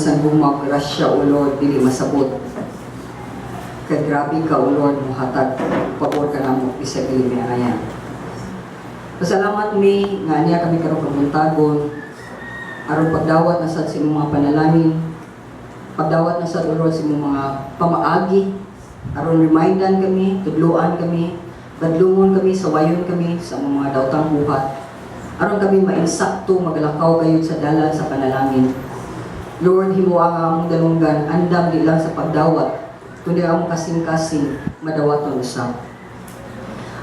bisan gugma, grasya, O Lord, dili masabot. Kay grabe ka, O Lord, muhatag pabor ka namo bisag dili mi angayan. Pasalamat mi nga niya kami karong kabuntagon aron pagdawat na sad sa imong mga panalangin, pagdawat na sad, O Lord, sa imong mga pamaagi aron remindan kami, tudloan kami, badlungon kami, sawayon kami sa among mga dawtang buhat aron kami mainsakto magalakaw gayud sa dalan sa panalangin. Lord, himoa nga among dalunggan andam di lang sa pagdawat kundi among kasing-kasing madawaton usab.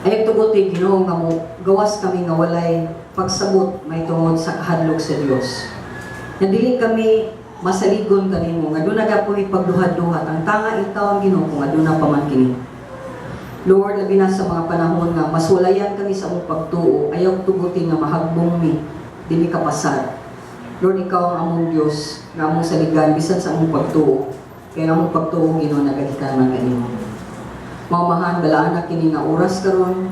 Ayaw tuguti, Ginoo, nga mo gawas kami nga walay pagsabot may tungod sa kahadlok sa Dios. Nga dili kami masaligon kanimo nga duna gapoy pagduhat-duhat ang tanga intawon, Ginoo, kung aduna pa man kini. Lord, labi na sa mga panahon nga masulayan kami sa among pagtuo, ayaw tuguti nga mahagbong mi, dili kapasar. Lord, ikaw ang among Dios nga among saligan bisan sa among pagtuo. Kaya ang among pagtuo, Ginoo, nagagikan man kanimo. Mamahan, balaan na kini nga oras karon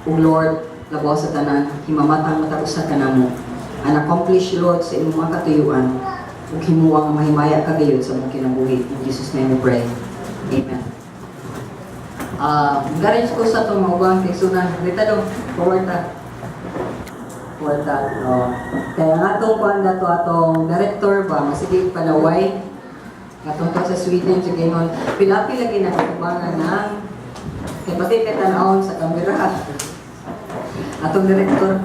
ug Lord, labaw sa tanan, himamatang matag usa ka namo. And accomplish, Lord, sa imong mga katuyuan ug himuha nga mahimaya ka gayud sa among kinabuhi. In Jesus' name we pray. Amen. Encourage ko sa itong mga ubang kaigsuonan. Dito dong, forward ta. Forward ta. Oh. Kaya nga atong kuan dato, atong director ba, masige panaway. Atong to sa Sweden, sa Gingon. Pila-pila lagi na katubangan ng kay pati kay tanawon sa kamera. Atong director.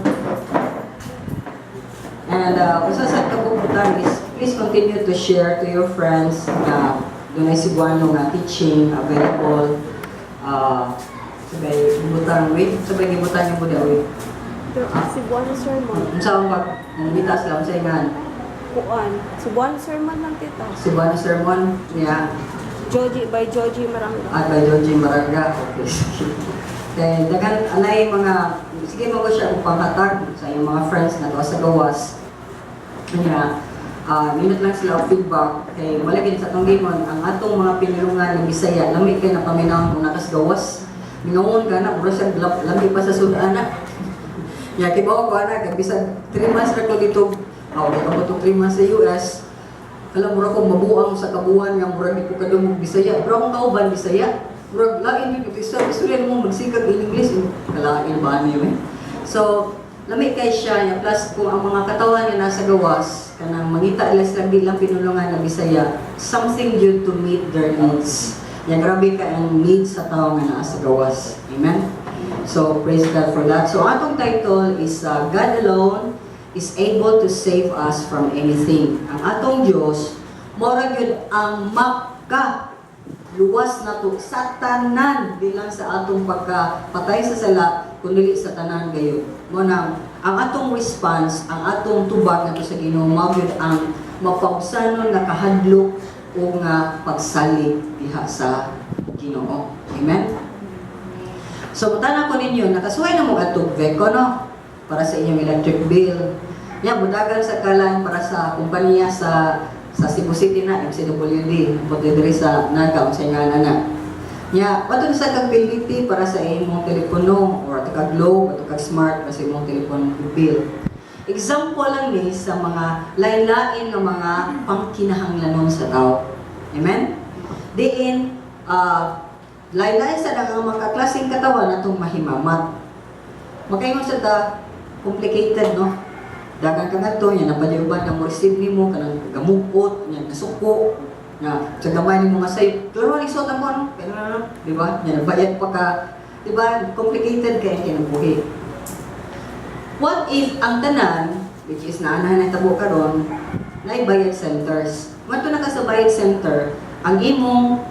And usa sa kabubutan is please continue to share to your friends na dunay Cebuano nga teaching available. Sabay butang wait, sabay gibutang yung buda wait. Cebuano sermon. Unsa ang pag mangita sila, unsa ingan? Kuan. Cebuano sermon lang, tita. Cebuano sermon niya. Joji, by Joji Maranga. At by Joji Maranga. Okay, sige. Kaya daghan anay mga sige mo ko siya upang hatag sa iyong mga friends na tuwa sa gawas. Kanya minute lang sila og feedback kay malagi sa atong gingon ang atong mga pinulungan ng Bisaya lami kay napaminaw kung nakas gawas. Mingaon ka na mura siya lami pa sa sudan-ana. Ya kibaw ko ana kay bisag 3 months ra ko dito. Aw, di ka 3 months sa US. Alam mura ko mabuang sa kabuan nga murag di ko kadungog Bisaya. Pero akong kauban Bisaya. Murag lain yun ito. Isa istorya mo magsikag in English. Kalain ba niyo eh. So, lami kay siya niya plus kung ang mga katawan niya nasa gawas kanang mangita ila sila di lang pinulungan na Bisaya, something due to meet their needs. Ya grabe ka ang needs sa tao nga naa sa gawas. Amen. So praise God for that. So atong title is God Alone is Able to Save Us from Anything. Ang atong Dios mora gyud ang maka luwas nato sa tanan, di lang sa atong pagkapatay sa sala kundi sa tanan gayud. Mo nang ang atong response, ang atong tubag nato sa Ginoo mao gyud ang mapagsanon nga kahadlok o nga pagsalig diha sa Ginoo. Amen. So mutana ko ninyo, nakasuway na mo adtog VECO, no, para sa inyong electric bill. Ya mudagan sa kalan para sa kumpanya sa Cebu City na MCWD, puti diri sa Naga, unsa nga na. Nya, wato sa kag PLDT para sa imong telepono or ato kag Globe, ato kag Smart para sa imong telephone bill. Example lang ni sa mga lain-lain nga mga pangkinahanglanon sa tao. Amen? Diin, lain-lain sa nga mga klaseng katawan atong mahimamat. Makaingon sa ta, complicated, no? Dagan ka ngadto, yan ang uban nga mo receive nimo kanang gamukot, yan nasuko, nga sa gamay nimo nga sayo. Pero wala isuot mo ano? Kaya na, di ba? Yan bayad pa ka, di ba? Complicated kay kinabuhi. What if ang tanan, which is naanahan na tabo karon, na bayad centers? Ngadto na ka sa bayad center, ang imong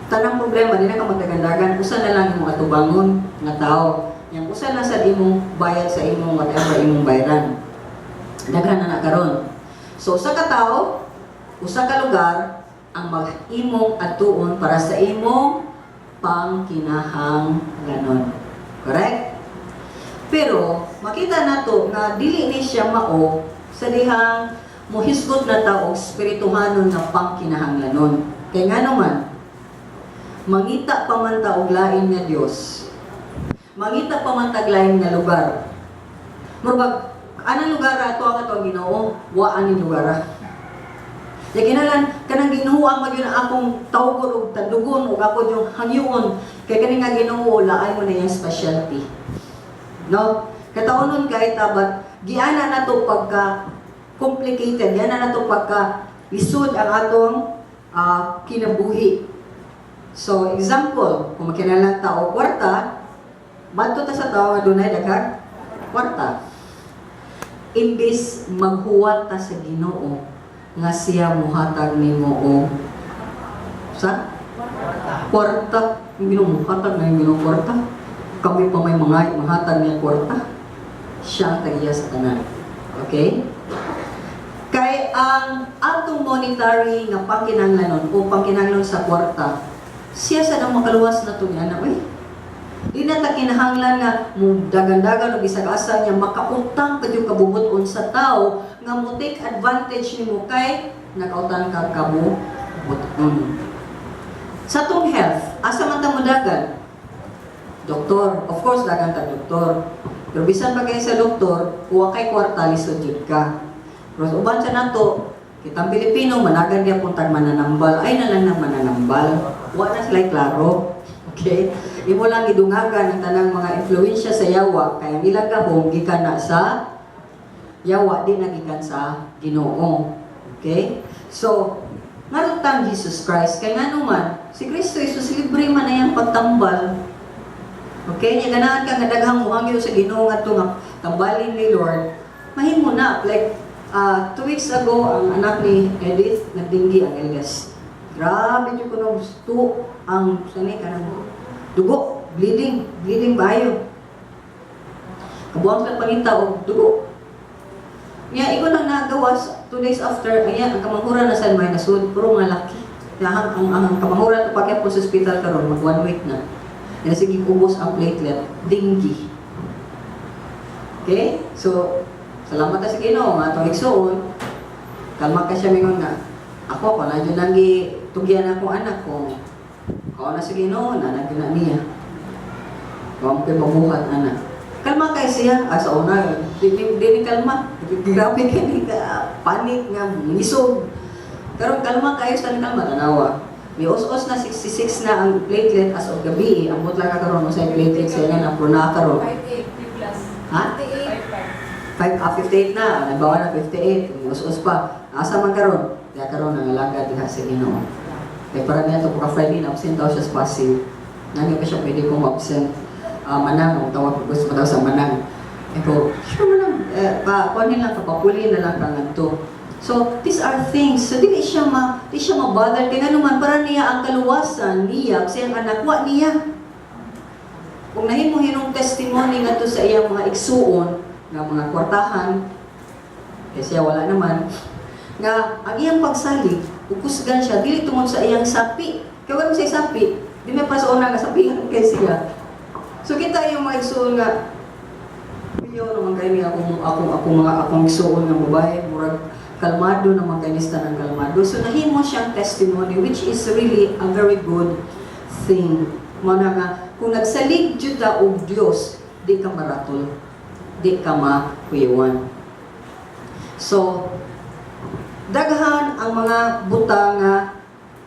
tanang problema di na ka magdagandagan, usa na lang imong atubangon nga tao. Yang usa na sa imong bayad sa imong whatever imong bayaran. Daghan na na karon. So usa ka tawo, usa ka lugar ang mag-imong atuon para sa imong pangkinahanglanon. Correct? Pero makita nato nga dili ni siya mao sa dihang mohisgot na ta og espirituhanon nga pangkinahanglanon. Kay nga naman, mangita pa man ta og lain nga Dios. Mangita pa man tag lain nga lugar. Murag anang lugar ato ang ato ang Ginoo, wa ani lugar. Ya kinahanglan kanang Ginoo ang magyud akong tawgon og tandugon ug ako yung hangyoon kay kani nga Ginoo laay mo na iyang specialty. No? Kataonon kay tabat giana na to pagka complicated, giana na to pagka lisod ang atong kinabuhi. So, example, kung makinahanglan ta og kwarta, madto ta sa tawo nga dunay daghang kwarta. Imbis maghuwat ta sa Ginoo nga siya muhatag nimo og sa kwarta, yung Ginoo muhatag na yung Ginoo kwarta. Kami pa may mga mahatag niya kwarta. Siya ang tagiya sa tanan. Okay? Kay ang atong monetary nga pangkinahanglanon o pangkinahanglan sa kwarta, siya sa nang makaluwas na itong ana, uy. Di na ta kinahanglan nga mo dagan-dagan og bisag asa niya makautang pa jud kabubuton sa tao nga mo take advantage nimo kay nakautang ka kabubuton. Sa atong health, asa man ta mo dagan? Doktor. Of course, dagan ta doktor. Pero bisan pa kay sa doktor, kuha kay kwarta, lisod jud ka. Pero uban sa nato, kitang Pilipino, managan gyapon tag mananambal. Ay na lang ng mananambal. Wa na sila klaro. Okay? Imo lang gidungagan ang tanang mga influensya sa yawa, kay ang ilang gahom gikan na sa yawa, di na gikan sa Ginoo. Okay? So, ngarot tang Jesus Christ, kay ngano man, si Kristo Jesus libre man na iyang pagtambal. Okay? Nya ganahan ka nga daghang muhangyo sa Ginoo ngadto nga tambalin ni Lord, mahimo na. Like, 2 weeks ago, ang anak ni Edith, nagdinggi ang eldest. Grabe jud kuno gusto ang sani kanang dugo, bleeding, bleeding bayo. Kabuang sa pangita og dugo. Niya iko lang nagawas 2 days after anya ang kamanghuran na sa may nasud puro nga laki. Kaya ang kamanghuran ko pakyat po sa ospital karon mag one week na. Kaya sige ubos ang platelet, dengue. Okay? So, salamat ta sa Ginoo nga atong igsuon. Kalma ka siya mingon nga. Ako ko na jud lang gi tugyan akong anak ko. Kao na sa Ginoo na na niya. Wa mo kay pabuhat ana. Kalma kay siya ah, sa una di, di, di ni kalma. Grabe kay ni ka panic nga ngisog. Karon kalma kayo sa kalma tanawa. Mius-us na 66 na ang platelet as of gabi. Ambot lang ka karon sa platelet sa inyo na pro na karon. 58 plus. Ha? 58. 5, ah, 58 na. Nagbawa na 58. Us-us pa. Asa man karon? Kaya karon nangalaga diha sa Ginoo. Kaya para niya to ka Friday na absent daw siya sa Pasig. Nani pa siya pwede kong absent. Manang, ang tawag ko gusto mo daw sa manang. Eko, sure manang, eh, pa, kunin lang ka, papuli na lang ka ngadto. So, these are things. So, di siya ma-bother. Kaya nga naman, para niya ang kaluwasan niya, kasi ang anak, wa niya. Kung nahimo hinong testimony ngadto sa iyang mga igsuon, nga mga kwartahan, kasi wala naman, nga ang iyang pagsalig, ukusgan siya, dili tungod sa iyang sapi. Kaya wala mo siya sapi, di may pa sa una nga sapihan kay siya. So kita yung mga igsuon nga, iyo naman kayo ni akong akong akong mga akong igsuon nga babae, murag kalmado naman kay ni ng kalmado. So nahimo siyang testimony, which is really a very good thing. Mao na nga kung nagsalig jud ta og Dios, di ka maratol, di ka makuyawan. So daghan ang mga butang nga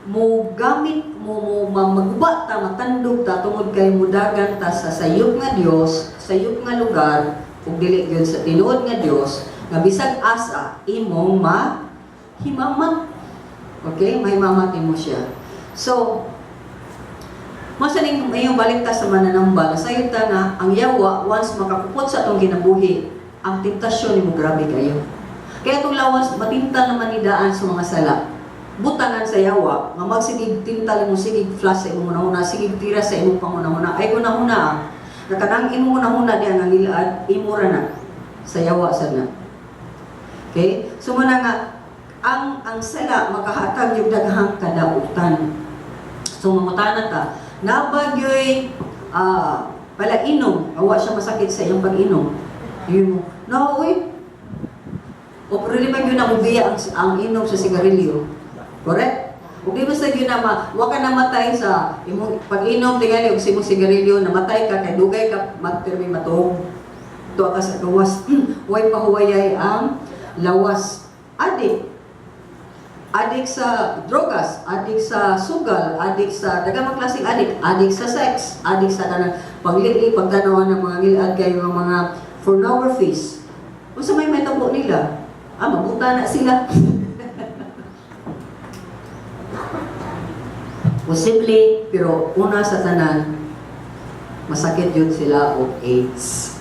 mo gamit mo mo maguba ta, matandog ta tungod kay mudagan ta sa sayop nga Dios, sayop nga lugar ug dili gyud sa tinuod nga Dios nga bisag asa imong mahimamat. Okay, mahimamat imo siya. So, masa ning iyong balik ta sa mananambal, sayop ta nga ang yawa once makakupot sa atong kinabuhi, ang tentasyon nimo grabe kayo. Kaya itong lawas matinta naman ni daan sa mga sala. Butangan sa yawa, nga magsigig tinta mo, sigig flash sa imong hunahuna, sigig tira sa imong panghunahuna. Ay hunahuna ah. Nga kanang imong hunahuna diha nga ngilaad, imo ra na sa yawa sad na. Okay? So muna nga ang sala makahatag yung daghang kadautan. So mangutana ta, nabagyoy pala inom, awa siya masakit sa iyang pag-inom. Yun mo, no, uy, o pero di man yun na mubiya ang inom sa sigarilyo. Correct? Ug di ba sa yun na ma, wa ka namatay sa imong pag-inom tingali og imong sigarilyo, namatay ka kay dugay ka magpirmi matuog. Tuwa ka sa gawas. Way pahuwayay ang lawas. Adik. Adik sa drogas, adik sa sugal, adik sa daghang mga klaseng adik, adik sa sex, adik sa kanang paglili, pagtanaw ng mga ngilad kayo ng mga pornographies. Unsa may mahitabo nila? Ah, mabuta na sila. Posible, pero una sa tanan, masakit yun sila og AIDS.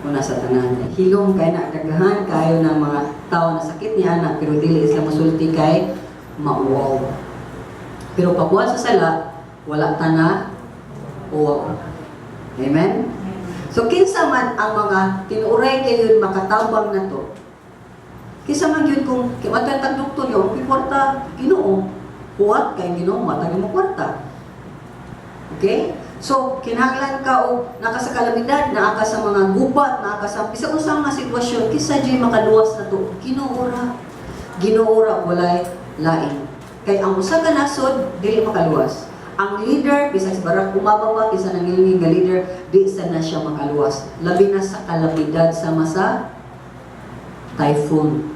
Una sa tanan. Hilom kay na daghan kayo ng mga tao na sakit niya na pero dili sila mosulti kay mauwaw. Pero pagkuha sa sala, wala ta na uwaw. Amen? So kinsa man ang mga tinuray kayo makatabang na to? Kinsa man yun kung matay tag doktor yo, kwarta Ginoo. Huwat kay Ginoo, matag mo kwarta. Okay? So, kinahanglan ka og naka sa kalamidad, naa ka sa mga gubat, naa ka sa bisag unsa nga sitwasyon, kinsa jud makaluwas na to? Ginoo ra. Ginoo ra, walay lain. Kay ang usa ka nasod dili makaluwas. Ang leader, bisag si Barack Obama pa, kinsa nangilingin nga leader, di sa na siya makaluwas. Labi na sa kalamidad sama sa typhoon,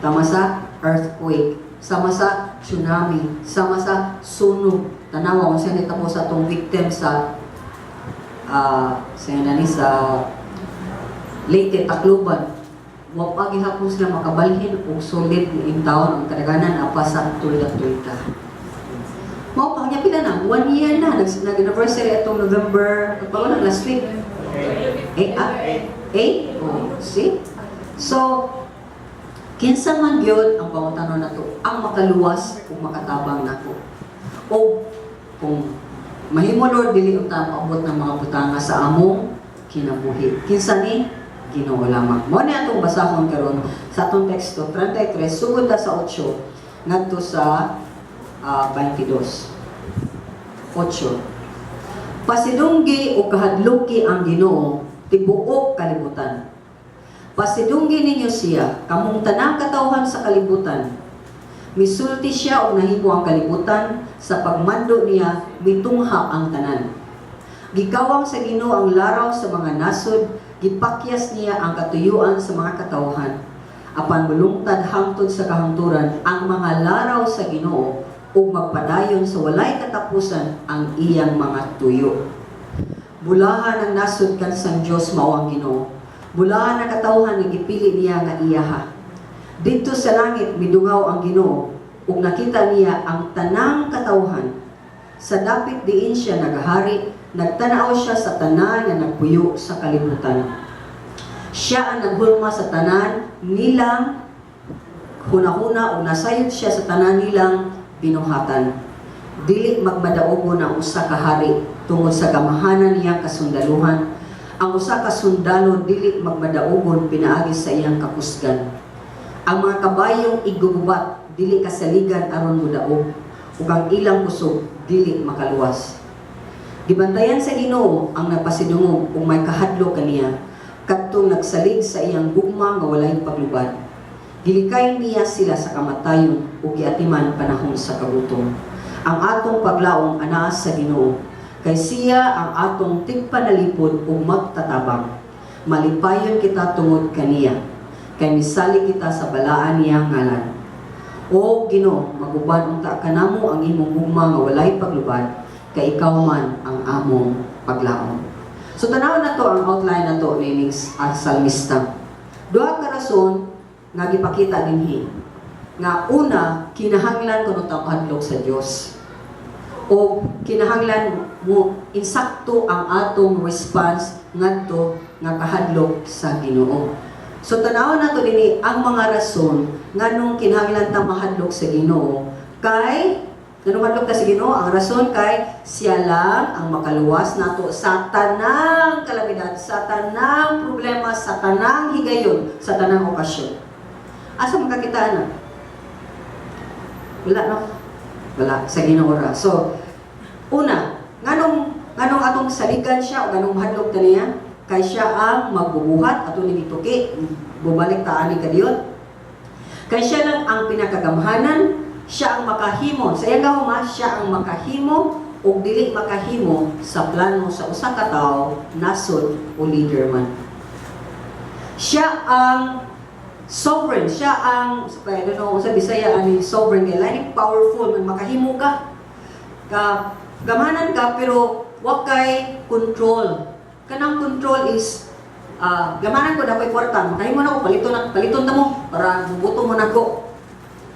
tama sa earthquake, sama sa tsunami, sama sa sunog. Tanawa kung sino tapos sa atong victim sa sa nani sa Leyte, Tacloban. Wa pa gihapon sila makabalhin og solid nga intawon ang kadaghanan apa sa tulda-tulda. Mao pa niya pila na, one year na, nag-anniversary atong November, pa na last week. Eight, ah? Eight? Oh, see? So, kinsa man gyud ang pangutana nato ang makaluwas ug makatabang nako? O kung mahimo, Lord, dili unta maabot ng mga butanga sa among kinabuhi. Kinsa ni? Ginoo lamang. Mao ni atong basahon karon sa atong teksto 33 sugod ta sa 8 ngadto sa 22. 8. Pasidunggi o kahadluki ang Ginoo tibuok kalibutan. Pasidunggi ninyo siya, kamong tanang katawhan sa kalibutan. Misulti siya og nahimo ang kalibutan, sa pagmando niya mitungha ang tanan. Gikawang sa Ginoo ang laraw sa mga nasod, gipakyas niya ang katuyuan sa mga katawhan. Apan mulungtad hangtod sa kahangturan ang mga laraw sa Ginoo ug magpadayon sa walay katapusan ang iyang mga tuyo. Bulahan ang nasod kansang Dios mao ang Ginoo. Bulahan ang katawhan nga gipili niya nga iyaha. Didto sa langit midungaw ang Ginoo ug nakita niya ang tanang katawhan. Sa dapit diin siya nagahari, nagtanaw siya sa tanan nga nagpuyo sa kalibutan. Siya ang naghulma sa tanan nilang hunahuna o nasayod siya sa tanan nilang binuhatan. Dili magmadaugon ang usa ka hari tungod sa gamahanan niyang kasundaluhan. Ang usa ka sundalo dili magmadaugon pinaagi sa iyang kakusgan. Ang mga kabayong igugubat dili kasaligan aron modaog ug ang ilang kusog dili makaluwas. Gibantayan sa Ginoo ang nagpasidungog ug may kahadlok kaniya kadtong nagsalig sa iyang gugma nga walay paglubad. Gilikay niya sila sa kamatayon ug giatiman panahon sa kagutom. Ang atong paglaom anaa sa Ginoo, kay siya ang atong tigpanalipod ug magtatabang. Malipayon kita tungod kaniya, kay misalig kita sa balaan niyang ngalan. O Ginoo, maguban unta kanamo ang imong gugma nga walay paglubad, kay ikaw man ang among paglaom. So tanaw na to ang outline na to ni ang salmista. Duha ka rason nga gipakita dinhi. Nga una, kinahanglan kuno ta mahadlok sa Dios. O kinahanglan mo insakto ang atong response ngadto nga kahadlok sa Ginoo. So tanaw na to dinhi ang mga rason nganong kinahanglan ta mahadlok sa Ginoo, kay nganong mahadlok ta sa Ginoo, ang rason kay siya lang ang makaluwas nato sa tanang kalamidad, sa tanang problema, sa tanang higayon, sa tanang okasyon. Asa makakita na? Wala, no? Wala sa Ginoo ra. So una, nganong atong saligan siya o nganong mahadlok ta niya? Kay siya ang magbubuhat ato ning ituki, bubalik ta ani kadiyot. Kay siya lang ang pinakagamhanan, siya ang makahimo. Sa iyang gahuma, siya ang makahimo o dili makahimo sa plano sa usa ka tawo, nasod o leader man. Siya ang Sovereign siya ang, I don't know sa Bisaya ani sovereign, kay lain powerful man, makahimo ka ka gamanan ka pero wa kay control. Kanang control is gamanan ko, dapat kwarta, makahimo na ko, paliton na, paliton na mo para mubuto mo nako.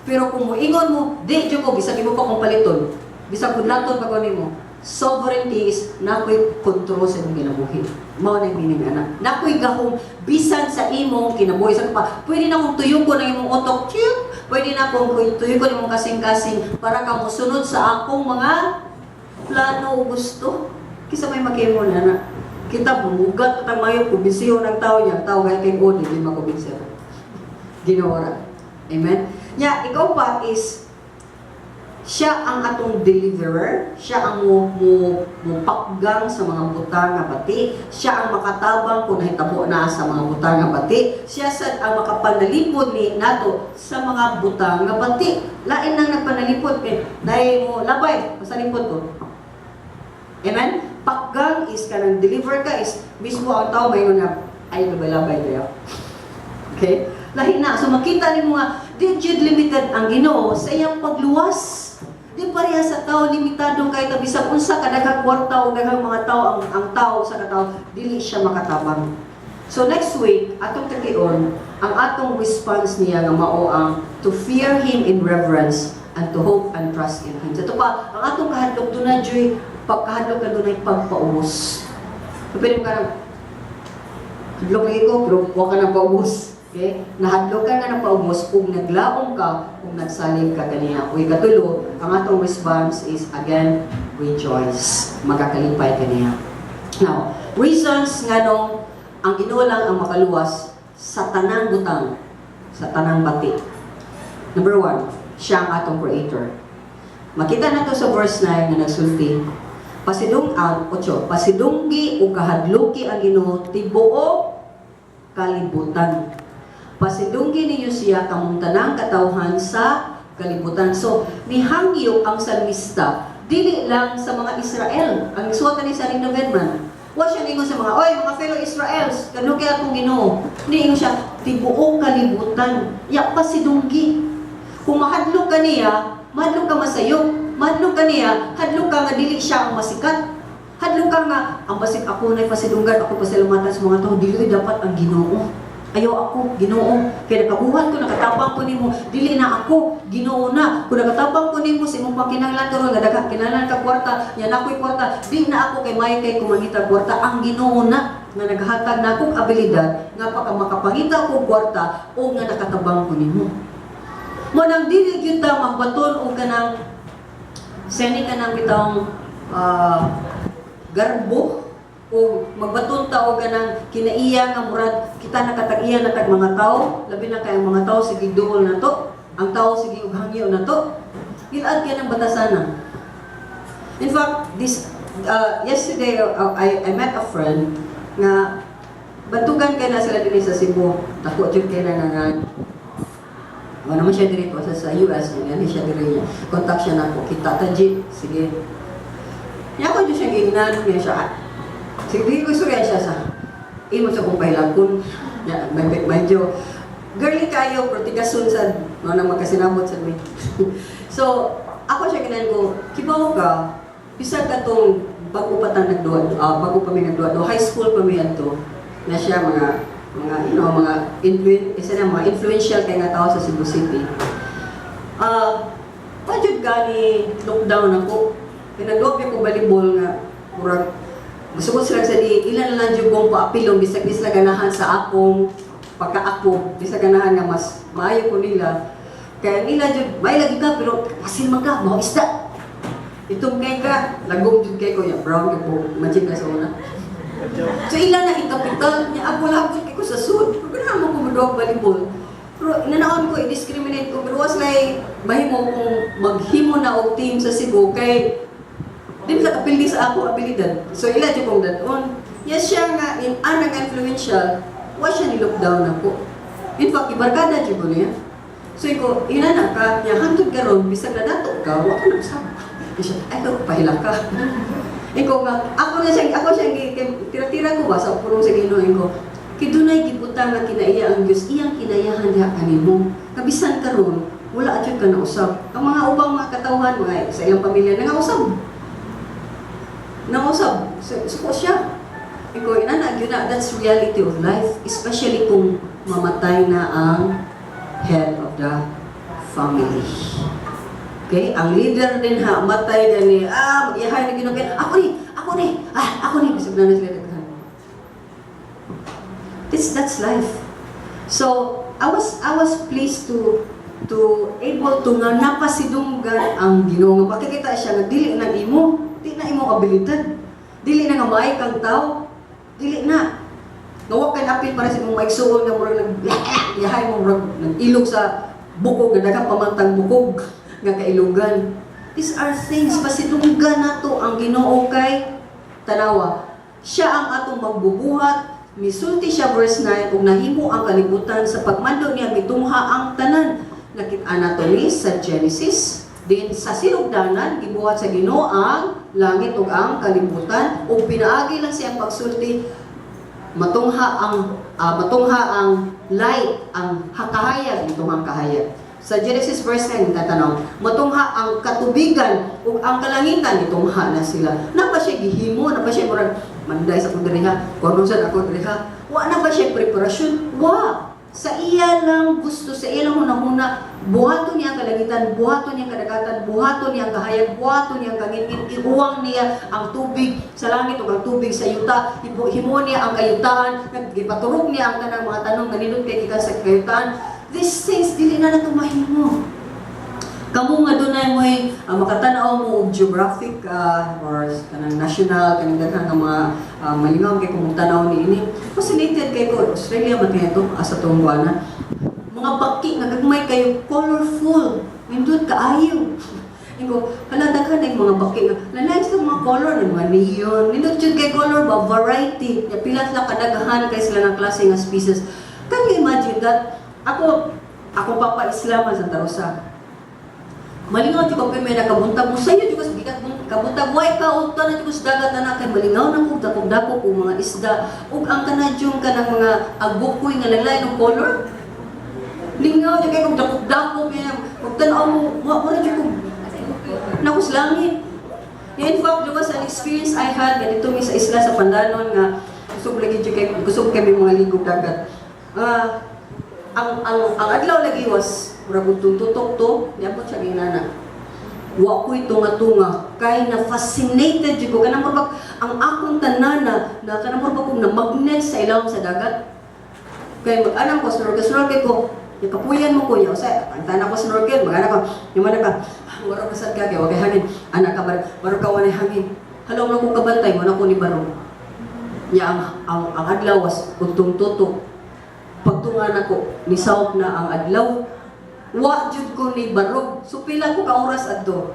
Pero kung moingon mo, di jud ko, bisag imo pa kong paliton, bisag kudlaton pa ko nimo. Sovereignty is nakoy control sa imong kinabuhi. Mao na yung meaning ana. Nakoy gahom bisan sa imong kinabuhi. Sa pa, pwede na kong tuyokon ang imong utok, chip. Pwede na kong tuyokon imong kasing-kasing para ka mosunod sa akong mga plano o gusto. Kisa may makimo na na. Kita bumugat at ang mayo, kumbinsiho ng tao niya. Tao kahit kay Odi, di makumbinsiho. Ginoo ra. Amen? Nya, ikaw pa is siya ang atong deliverer, siya ang mo pakgang sa mga butang nga bati, siya ang makatabang kung nahitabo na sa mga butang nga bati, siya sad ang makapanalipod ni nato sa mga butang nga bati. Lain nang nagpanalipod kay dahil mo labay, pasalipod ko. Amen? Pakgang is kanang deliver ka is mismo ang tao mayon nga ay labay-labay tayo. Okay? Lahi na. So makita nimo nga di jud limited ang Ginoo sa iyang pagluwas. Di pareha sa tao, limitado kay ta bisag unsa ka daghang kwarta o daghang mga tao ang tao sa katao, dili siya makatabang. So next week, atong takion ang atong response niya nga mao ang to fear Him in reverence and to hope and trust in Him. Sa ito pa, ang atong kahadlok, doon na joy, pagkahadlok ka doon ay pagpaubos. So, pwede mo ka nang, hadlok lagi ko, pero wa ka nang paubos. Okay? Nahadlok ka nga nang paubos kung naglaom ka, kung nagsalig ka kaniya. Uy, katulo, ang atong response is again, rejoice. Magakalipay kaniya. Now, reasons nganong ang Ginoo lang ang makaluwas sa tanang butang, sa tanang bati. Number one, siya ang atong creator. Makita na to sa verse 9 nga nagsulti. Pasidung ang 8, pasidunggi o kahadluki ang Ginoo tibuok kalibutan. Pasidunggi ninyo siya, kamong tanang katawhan sa kalibutan. So, nihangyo ang salmista dili lang sa mga Israel. Ang suwatan ni sa Ring Vedman. Wa siya ningon sa mga, "Oy, mga fellow Israels, kadluki akong Ginoo." Niingon siya, tibuok kalibutan. Ya, pasidunggi. Kung mahadlok ka niya, mahadlok ka masayop. Mahadlok ka niya, hadlok ka nga dili siya ang masikat. Hadlok ka nga, ang basig ako na'y pasidunggan, ako pasalamatan sa mga tao, dili dapat ang Ginoo. Ayaw ako, Ginoo. Kaya nakabuhat ko, nakatabang ko nimo, dili na ako, Ginoo na. Kung nakatabang ko nimo sa imong pangkinahanglan karon nga daghan kinahanglan ka kwarta, nya na ako'y kwarta, di na ako kay may kay kumangita kwarta, ang Ginoo na nga naghatag na akong abilidad nga paka makapangita ko kwarta o nga nakatabang ko nimo. Mo nang dili gyud ta magbaton og kanang seni, kanang bitawng garbo o magbaton ta og kanang kinaiya nga murag kita nakatag-iya na tag mga tao, labi na kay ang mga tao sige duol na to, ang tao sige og hangyo na to. Gilad kay ng batasana. In fact, this yesterday I met a friend nga bantugan kay na sila dinhi sa Cebu. Dako jud kay na nga wala naman siya diri sa US, yan siya diri niya. Contact siya nako, kita ta G, sige. Niya ako dyan siya giingnan, niya siya. Sige, di ko istorya siya sa imo sa kong pahilakon. Ya, medyo girly kayo, pero tigason sa no na magkasinabot sa mi. So, ako siya ginan ko, kibaw ka, bisag katong bago pa ta nagduwa, bago pa mi nagduwa, no, high school pa mi adto, na siya mga mga isa na mga influential kay nga tao sa Cebu City. Ah, uh, jud ka ni lockdown ako. Pinagduwa ko volleyball nga murag gusto ko sila sa di ilan na lang jud kong paapilong bisag di sila ganahan sa akong pagkaako, di sila ganahan nga mas maayo ko nila. Kaya nila jud may lagi ka pero pasil man ka, mao isda. Itong kay ka, lagom jud kay ko ya, brown kay ko, imagine ka sa una. So ila na ikapital niya, ako lang kay ko sa sud. Pero ganahan mo ko moduwa volleyball. Pero inanaon ko, i-discriminate ko, pero was like, mahimo kung maghimo na og team sa Cebu kay di ba kapildi sa ako abilidad. So ila jud kong dadon. Yes, siya nga in anang influential, wa siya ni lockdown ako. In fact, ibarkada jud ko niya. So iko, ina na ka, niya hantod karon bisag nadato ka, wa ka nag-usab. Siya, ay ko pahila ka. Iko nga, ako siya tira-tira ko ba sa purong sa Ginoo ko. Kay dunay gibutang nga kinaiya ang Dios, iyang kinayahan diha kanimo. Kabisan karon wala jud ka nausab. Ang mga ubang mga katawhan, mga sa ilang pamilya, nangausab. Nangausab, suko siya. Ikaw, inana, yun na, that's reality of life. Especially kung mamatay na ang head of the family. Okay? Ang leader din ha, matay gani, mag-iyahay na Ginoo. Ako ni, ako ni, ako ni. Bisag na sila daghan. That's life. So, I was pleased to able to nga napasidunggan ang Ginoo nga makikita siya nga dili na imo, di na imo abilidad. Dili na nga maay kang tao. Dili na. Nga wa kay apil para sa imong maigsuon nga murag nag yahay mo, murag nag-ilog sa bukog nga daghang pamantang bukog nga kailugan. These are things pasidunggan nato ang Ginoo kay tanawa. Siya ang atong magbubuhat. Misulti siya, verse 9, ug nahimo ang kalibutan. Sa pagmando niya mitungha ang tanan. Nakita nato ni sa Genesis. Din sa sinugdanan gibuhat sa Ginoo ang langit ug ang kalibutan, ug pinaagi lang siyang pagsulti matungha ang light, ang kahayag, mitungha ang kahayag. Sa Genesis verse 9, tatanong, matungha ang katubigan ug ang kalangitan, mitungha na sila. Na pa siya gihimo, na pa siya murag manday sa akong diriha, kuno sa ako diriha. Wa na ba siya preparasyon? Wa. Sa iya lang gusto, sa iya lang hunahuna, buhaton niya ang kalangitan, buhaton niya ang kadagatan, buhaton niya ang kahayag, buhaton niya ang kangingin, iuwang niya ang tubig sa langit ug ang tubig sa yuta, himo niya ang kayutaan, gipaturok niya ang tanang mga tanom nga nindot kay gikan sa kayutaan. These things, dili na nato mahimo. Kamo nga dunay mo'y makatanaw mo og geographic or kanang national, kanang daghan nga mga malingaw kay kung tanaw ni ini. Fascinated kay ko, Australia man kaya to asa tong buwana. Mga baki nga gagmay kayo, colorful, nindot kaayo. Ingo, hala, daghan ay mga baki nga lalay sa mga color ng mga neon. Nindot jud kay color ba, variety. Ya pila sila kadaghan kay sila ng klase nga species. Can you imagine that? Ako papa Islam man, Santa Rosa. Malingaw jud ko may nakabuntag mo sayo jud ko sa gikat kabuntag way ka og tanan jud ko sa dagat na kay malingaw na ko dakog dako ko mga isda ug ang kanadyong kanang mga agukoy nga lain ng color. Lingaw jud kay kog dakog dako kay ug tan-aw mo wa ra jud ko nakus langit. In fact, there was an experience I had ganito mi sa isla sa Pandanon nga kusog lagi jud kay kusog kami mga ligog dagat. Ang adlaw lagi was murag tutok to, niabot siya ginana. Wa ko'y tunga-tunga kay na fascinated jud ko kanang murag ang akong tanan na kanang murag kong na magnet sa ilawom sa dagat. Kay mag-anang ko snorkel, snorkel ko, yung kapuyan mo ko, yaw sa antan ako snorkel, mag-anak ko, yung mana ka, maro ka sad ka, kay wa kay hangin, anak ka, baro ka walay hangin. Halaw na kong kabantay, mo na ko ni baro. Nya ang adlaw was untong tutok. Pagtunga nako, nisawop na ang adlaw. Wa jud ko ni barog. So pila ko ka oras adto?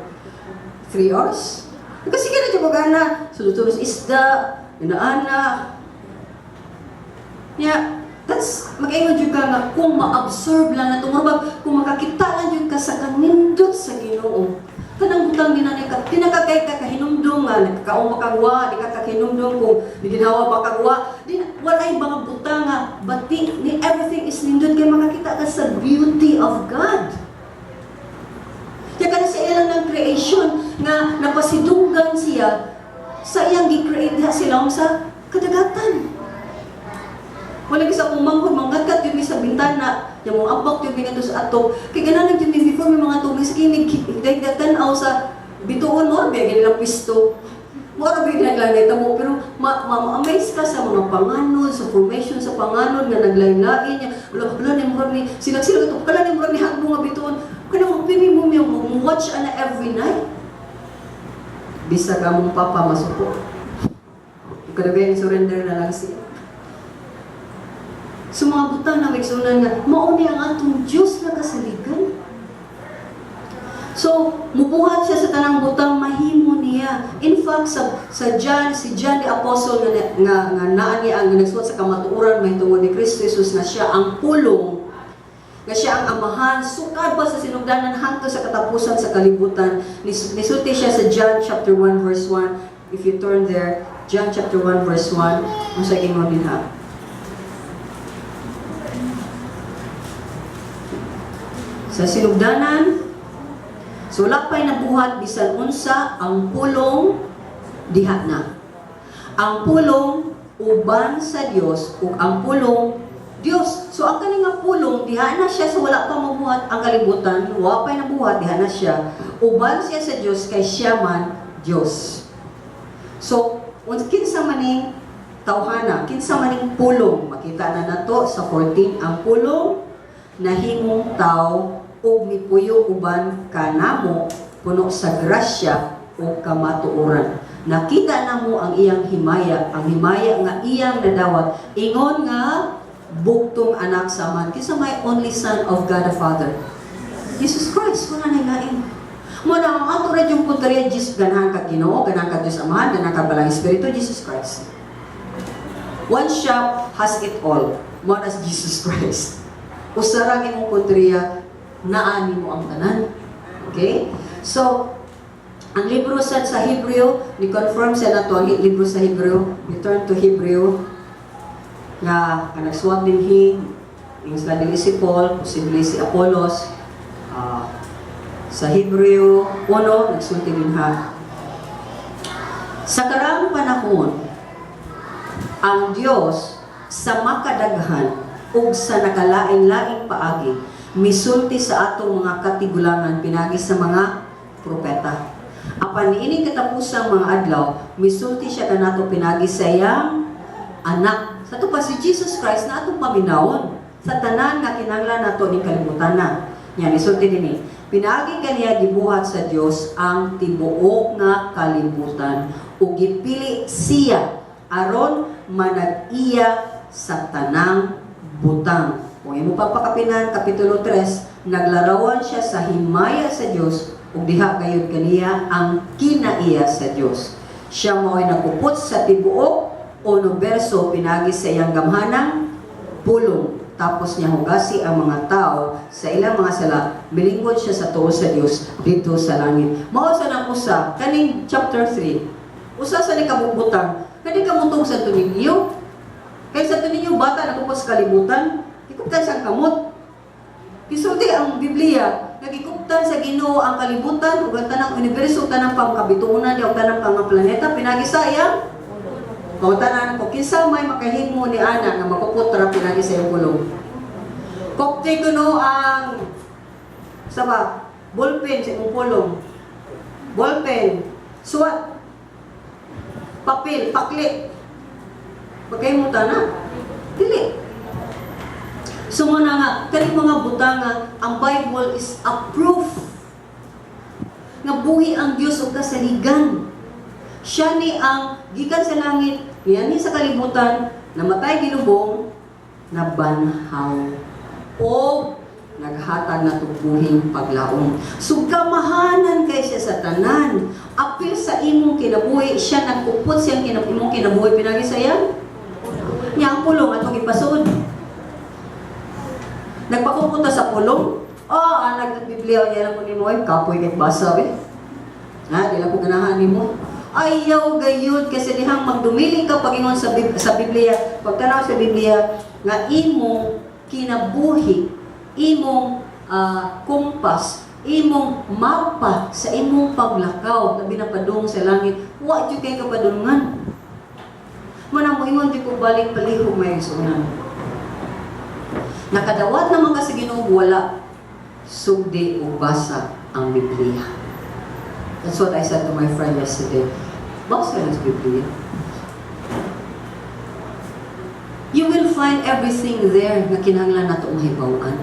3 hours? Kasi na jud ko gana. Sulod-sulod sa isda, inaana. Nya, that's mag-ingon jud ka nga kung ma-absorb lang na murag kung makakita lang jud ka sa kanindot sa Ginoo. Kanang butang ginanay ka, tinakakay ka kahinumdum nga nagkakaon pa kag wa, di ka kahinumdum kung giginhawa pa kag wa, di walay mga butang nga bati ni everything is nindot kay makakita ka sa beauty of God. Kaya kana sa ilang ng creation nga napasidunggan siya sa iyang gi-create diha sila sa kadagatan. Wala gisa akong manghod, mangatkat yun mi sa bintana, yung mga abak yun mi ngadto sa atop. Kay ganahan yun mi before may mga tubig sa kinig, tan-aw sa bituon mo, biya nilang pisto. Mo ra ba naglanay mo, pero ma, ma, ma-amaze ka sa mga panganod, sa formation sa panganod nga naglain-lain niya. Wala wala ni murag ni sila sila ito, kala ni murag ni hagbo nga bituon. Kanang pimi mo mi mo watch ana every night. Bisag among papa masuko. Kadagay surrender na lang siya. Sa mga butang na maigsunan nga, mao ni ang atong Diyos na kasaligan. So, mubuhat siya sa tanang butang, mahimo niya. In fact, sa John, si John the Apostle nga naa niya ang nagsuwat sa kamatuoran mahitungod ni Kristo Jesus na siya ang pulong, nga siya ang amahan, sukad pa sa sinugdanan hangtod sa katapusan sa kalibutan. Nisulti siya sa John chapter 1 verse 1. If you turn there, John chapter 1 verse 1, unsa ingon dinha? Sa sinugdanan, so wala pa'y nabuhat bisan unsa, ang Pulong diha na. Ang Pulong uban sa Dios ug ang Pulong Dios. So ang kani nga Pulong diha na siya sa wala pa mabuhat ang kalibutan, wa pa'y nabuhat, diha na siya. Uban siya sa Dios kay siya man Dios. So, kinsa maning tawhana, kinsa maning Pulong, makita na nato sa 14, ang Pulong nahimong tao ug mipuyo uban kanamo, puno sa grasya ug kamatuoran. Nakita namo ang iyang himaya, ang himaya nga iyang nadawat, ingon nga bugtong anak sa Amahan. Kinsa may only Son of God the Father? Jesus Christ, wala na lain. Mo na ang ato ra yung punteriya, Jesus, ganahan ka Ginoo, ganahan ka Diyos Amahan, ganahan ka Balang Espiritu, Jesus Christ. One shop has it all. Mo na si Jesus Christ. Usa ra imong punteriya, naa nimo ang tanan. Okay? So, ang libro sa Hebreo, ni-confirm siya nato ang libro sa Hebreo, we turn to Hebreo, nga ang nagsuwat dinhi, yung sila dili si Paul, posible si Apollos, sa Hebreo 1, nagsulti din ha. Sa karaang panahon, ang Dios sa makadaghan ug sa nakalain-laing paagi misulti sa atong mga katigulangan pinagi sa mga propeta. Apan niining katapusang mga adlaw, misulti siya kanato pinagi sa iyang Anak. Sa ato pa si Jesus Christ na atong paminawon sa tanan nga kinahanglan nato ning kalibutan na. Nya misulti dinhi. Pinaagi kaniya gibuhat sa Dios ang tibuok nga kalibutan ug gipili siya aron manag-iya sa tanang butang. Kung imo pagpakapinan, Kapitulo 3, naglarawan siya sa himaya sa Dios ug diha gayud kaniya ang kinaiya sa Dios. Siya mao'y nagkupot sa tibuok universo pinagi sa iyang gamhanang pulong. Tapos niya hugasi ang mga tao sa ilang mga sala, milingkod siya sa tuo sa Dios dito sa langit. Mao sa nang usa kaning chapter 3. Usa sa ni kabubutang, kani kamutong sa ninyo. Kay sa ninyo bata na sa kalibutan, gikuptan sa kamot. Gisulti ang Biblia, nagikuptan sa Ginoo ang kalibutan ug ang tanang universo, tanang pangkabituonan ug tanang pangplaneta pinagi sa iyang. Pangutanan ko, kinsa may makahimo ni ana nga makupot ra pinagi sa iyang pulong? Kupti kuno ang sa ba? Ballpen sa imong pulong. Ballpen, suwat, papel, pakli. Pagkahimo ta na? Dili. So mo na nga, kaning mga butanga, ang Bible is a proof nga buhi ang Dios ug kasaligan. Siya ni ang gikan sa langit, niya ni sa kalibutan, namatay, gilubong, nabanhaw. O naghatag na buhing paglaom. So gamahanan kay siya sa tanan. Apil sa imong kinabuhi, siya nagkupot siyang imong kinabuhi pinagi sa iyang. Nya ang Pulong atong ipasud. Nagpakupot ta sa Pulong. Oh, ang nagbiblia niya lang ko nimo ay kapoy kay basa we. Ha, di lang ko ganahan nimo. Ayaw gayud kasi dihang magdumili ka pagingon sa Biblia, pagtanaw sa Biblia nga imong kinabuhi, imong kompas, imong mapa sa imong paglakaw labi na padung sa langit, wa jud kay kapadulungan. Manang moingon jud ko balik palihog may isunan. Nakadawat naman ka sa Ginoo, wala sugdi o basa ang Biblia. That's what I said to my friend yesterday. Basa lang sa Biblia. You will find everything there na kinahanglan nato mahibaw-an.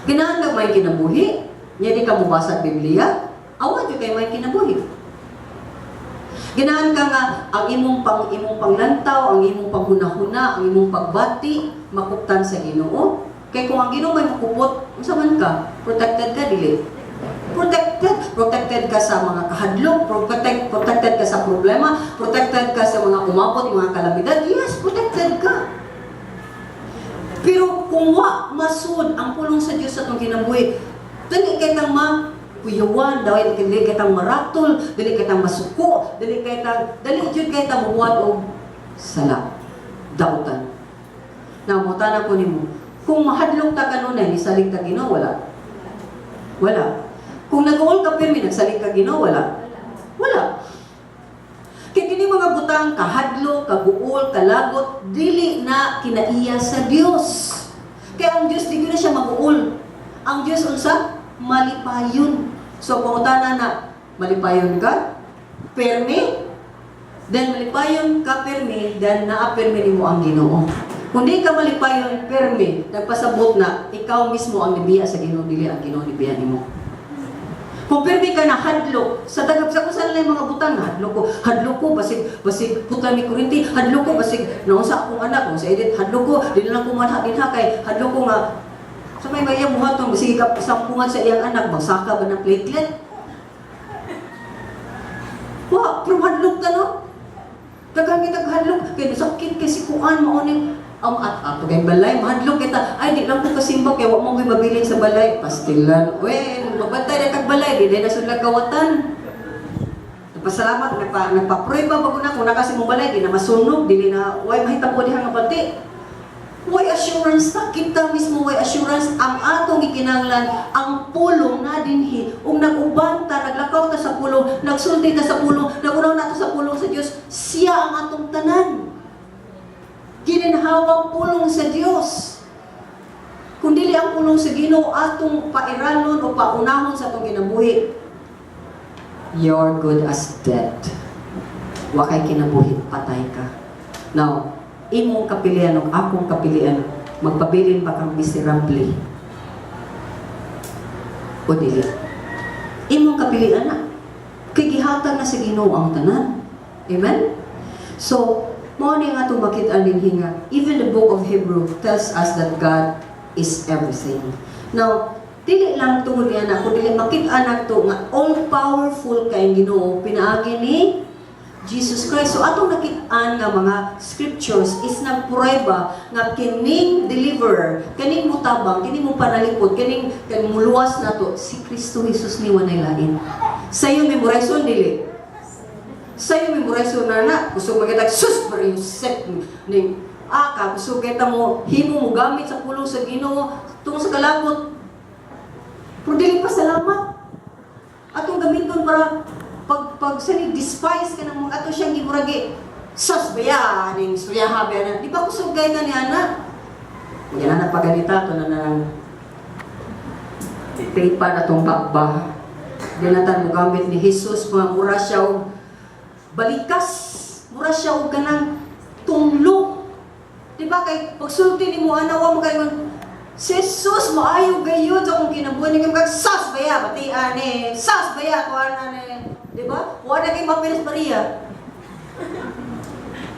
Kinahanglan may kinabuhi, nya di ka mobasa Biblia, awa jud kay may kinabuhi. Ganahan ka nga ang imong panglantaw, ang imong panghunahuna, ang imong pagbati makuptan sa Ginoo. Kay kung ang Ginoo may makupot, unsa man ka? Protected ka dili? Protected, protected ka sa mga kahadlok, protected ka sa problema, protected ka sa mga umabot, mga kalamidad. Yes, protected ka. Pero kung wa masud ang pulong sa Dios sa atong kinabuhi, dili kay tang ma kuyawan, dili kay tang maratol, dili kay tang masuko, dili jud kay tang mubuhat og sala, dautan. Namutana ko nimo, Kung mahadlok ta kanunay, nisalig ta Ginoo, wala? Wala. Kung nag-uol ka pirmi, nagsalig ka Ginoo, wala? Wala. Kaya kini mga butang, kahadlok, kaguol, kalagot, dili na kinaiya sa Dios. Kaya ang Dios, di na siya mag-uol. Ang Dios unsa? Malipayon. So, pangutana na, malipayon ka? Permi? Then malipayon ka permi, then naa permi nimo ang Ginoo. Kung di ka malipayon permi, nagpasabot na ikaw mismo ang nibiya sa Ginoo, dili ang Ginoo nibiya nimo. Kung permi ka na hadlok, sa dagap sa kung saan lang yung mga butang, hadlok ko, basig, basig puta ni kuryente, hadlok ko, basig, naunsa akong anak, kung sa edit, hadlok ko, di na lang ko manha din ha, kay hadlok ko nga, sa may maya buhaton, sige ka, sampungan sa iyang anak, magsaka ba ng platelet? Wa, pero hadlok ka, no? Daghang kita hadlok, kay nasakit kay si kuan mao ning ang at ato kay balay mahadlok kita, ay, di lang ko kasimba kay wa mo koy mabilin sa balay, pastilan. We magbantay na kag balay, di na sudlag kawatan. Nagpasalamat, nagpa-prueba ba ko na kung nakasi mo balay di na masunog, dili na way mahitabo diha nga bati. Way assurance ta kita mismo, way assurance. Ang atong gikinahanglan, ang pulong na dinhi, ug nag-uban ta, naglakaw ta sa pulong, nagsulti ta sa pulong, nagunaw na ta sa pulong sa Dios. Siya ang atong tanan, gininhawang pulong sa Dios. Kung dili ang pulong sa Ginoo atong pairalon o paunahon sa atong kinabuhi, you're good as dead. Wa kay kinabuhi, patay ka. Now, imong kapilian ug akong kapilian, magpabilin ba kang miserable o dili? Imong kapilian na. Kay gihatag na sa Ginoo ang tanan. Amen? So, mao ni nga atong makit-an dinhi nga even the book of Hebrew tells us that God is everything. Now, dili lang tungod niya na, kung dili makit-an nato nga all-powerful kay Ginoo pinaagi ni Jesus Christ. So atong nakit-an nga mga scriptures is nagprueba nga kining deliverer, kining mutabang, kining mo panalipod, kining kining muluwas nato si Kristo Jesus ni walay lain. Sayo memorizon, dili? Sayo memorizon na na kusog magitag sus Yusef ning aka kusog kita mo himo mo gamit sa pulong sa Ginoo tungod sa kalagot. Pero dili pa salamat. Atong gamiton para pag sa ni despise ka ng mga ato siyang gimuragi sas baya ning istoryaha ba na di ba kusog kay ka ni ana. Yan na paganita to na nang tape na tong bakba. Dinatan mo gamit ni Jesus mga mura siya og balikas, mura siya og kanang tunglo. Di ba kay pagsulti nimo ana, wa mo kay si Jesus maayo gayud sa akong kinabuhi ni kag sas baya batian ni sas baya ko ana ni, di ba? Wa na kay mapilis Maria.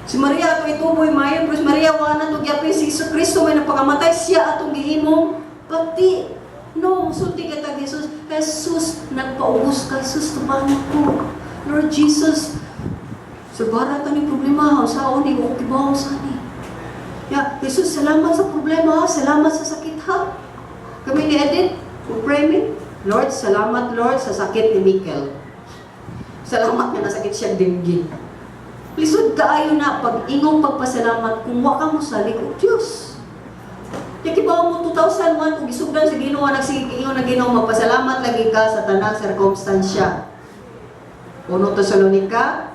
Si Maria ato ituboy mayo, pero si Maria wa na to gyapin si Jesus Kristo may napakamatay, siya atong gihimong pati. No, musulti kita Jesus. Jesus, nagpaubos ka. Jesus, tubangan ko. Lord Jesus, sa barata ni problema, sa ni ko kibaw sa ni. Ya, Jesus, salamat sa problema, ha? Salamat sa sakit ha. Kami ni Edith, we pray me. Lord, salamat Lord sa sakit ni Mikkel. Salamat nga nasakit siya dengue. Lisod kaayo na pag ingong pagpasalamat kung wa ka mo salig og Dios. Kaya kibaw mo 2001 kung gisugdan sa Ginoo, nagsige ingon na Ginoo, magpasalamat lagi ka sa tanang sirkumstansya. 1 Tesalonica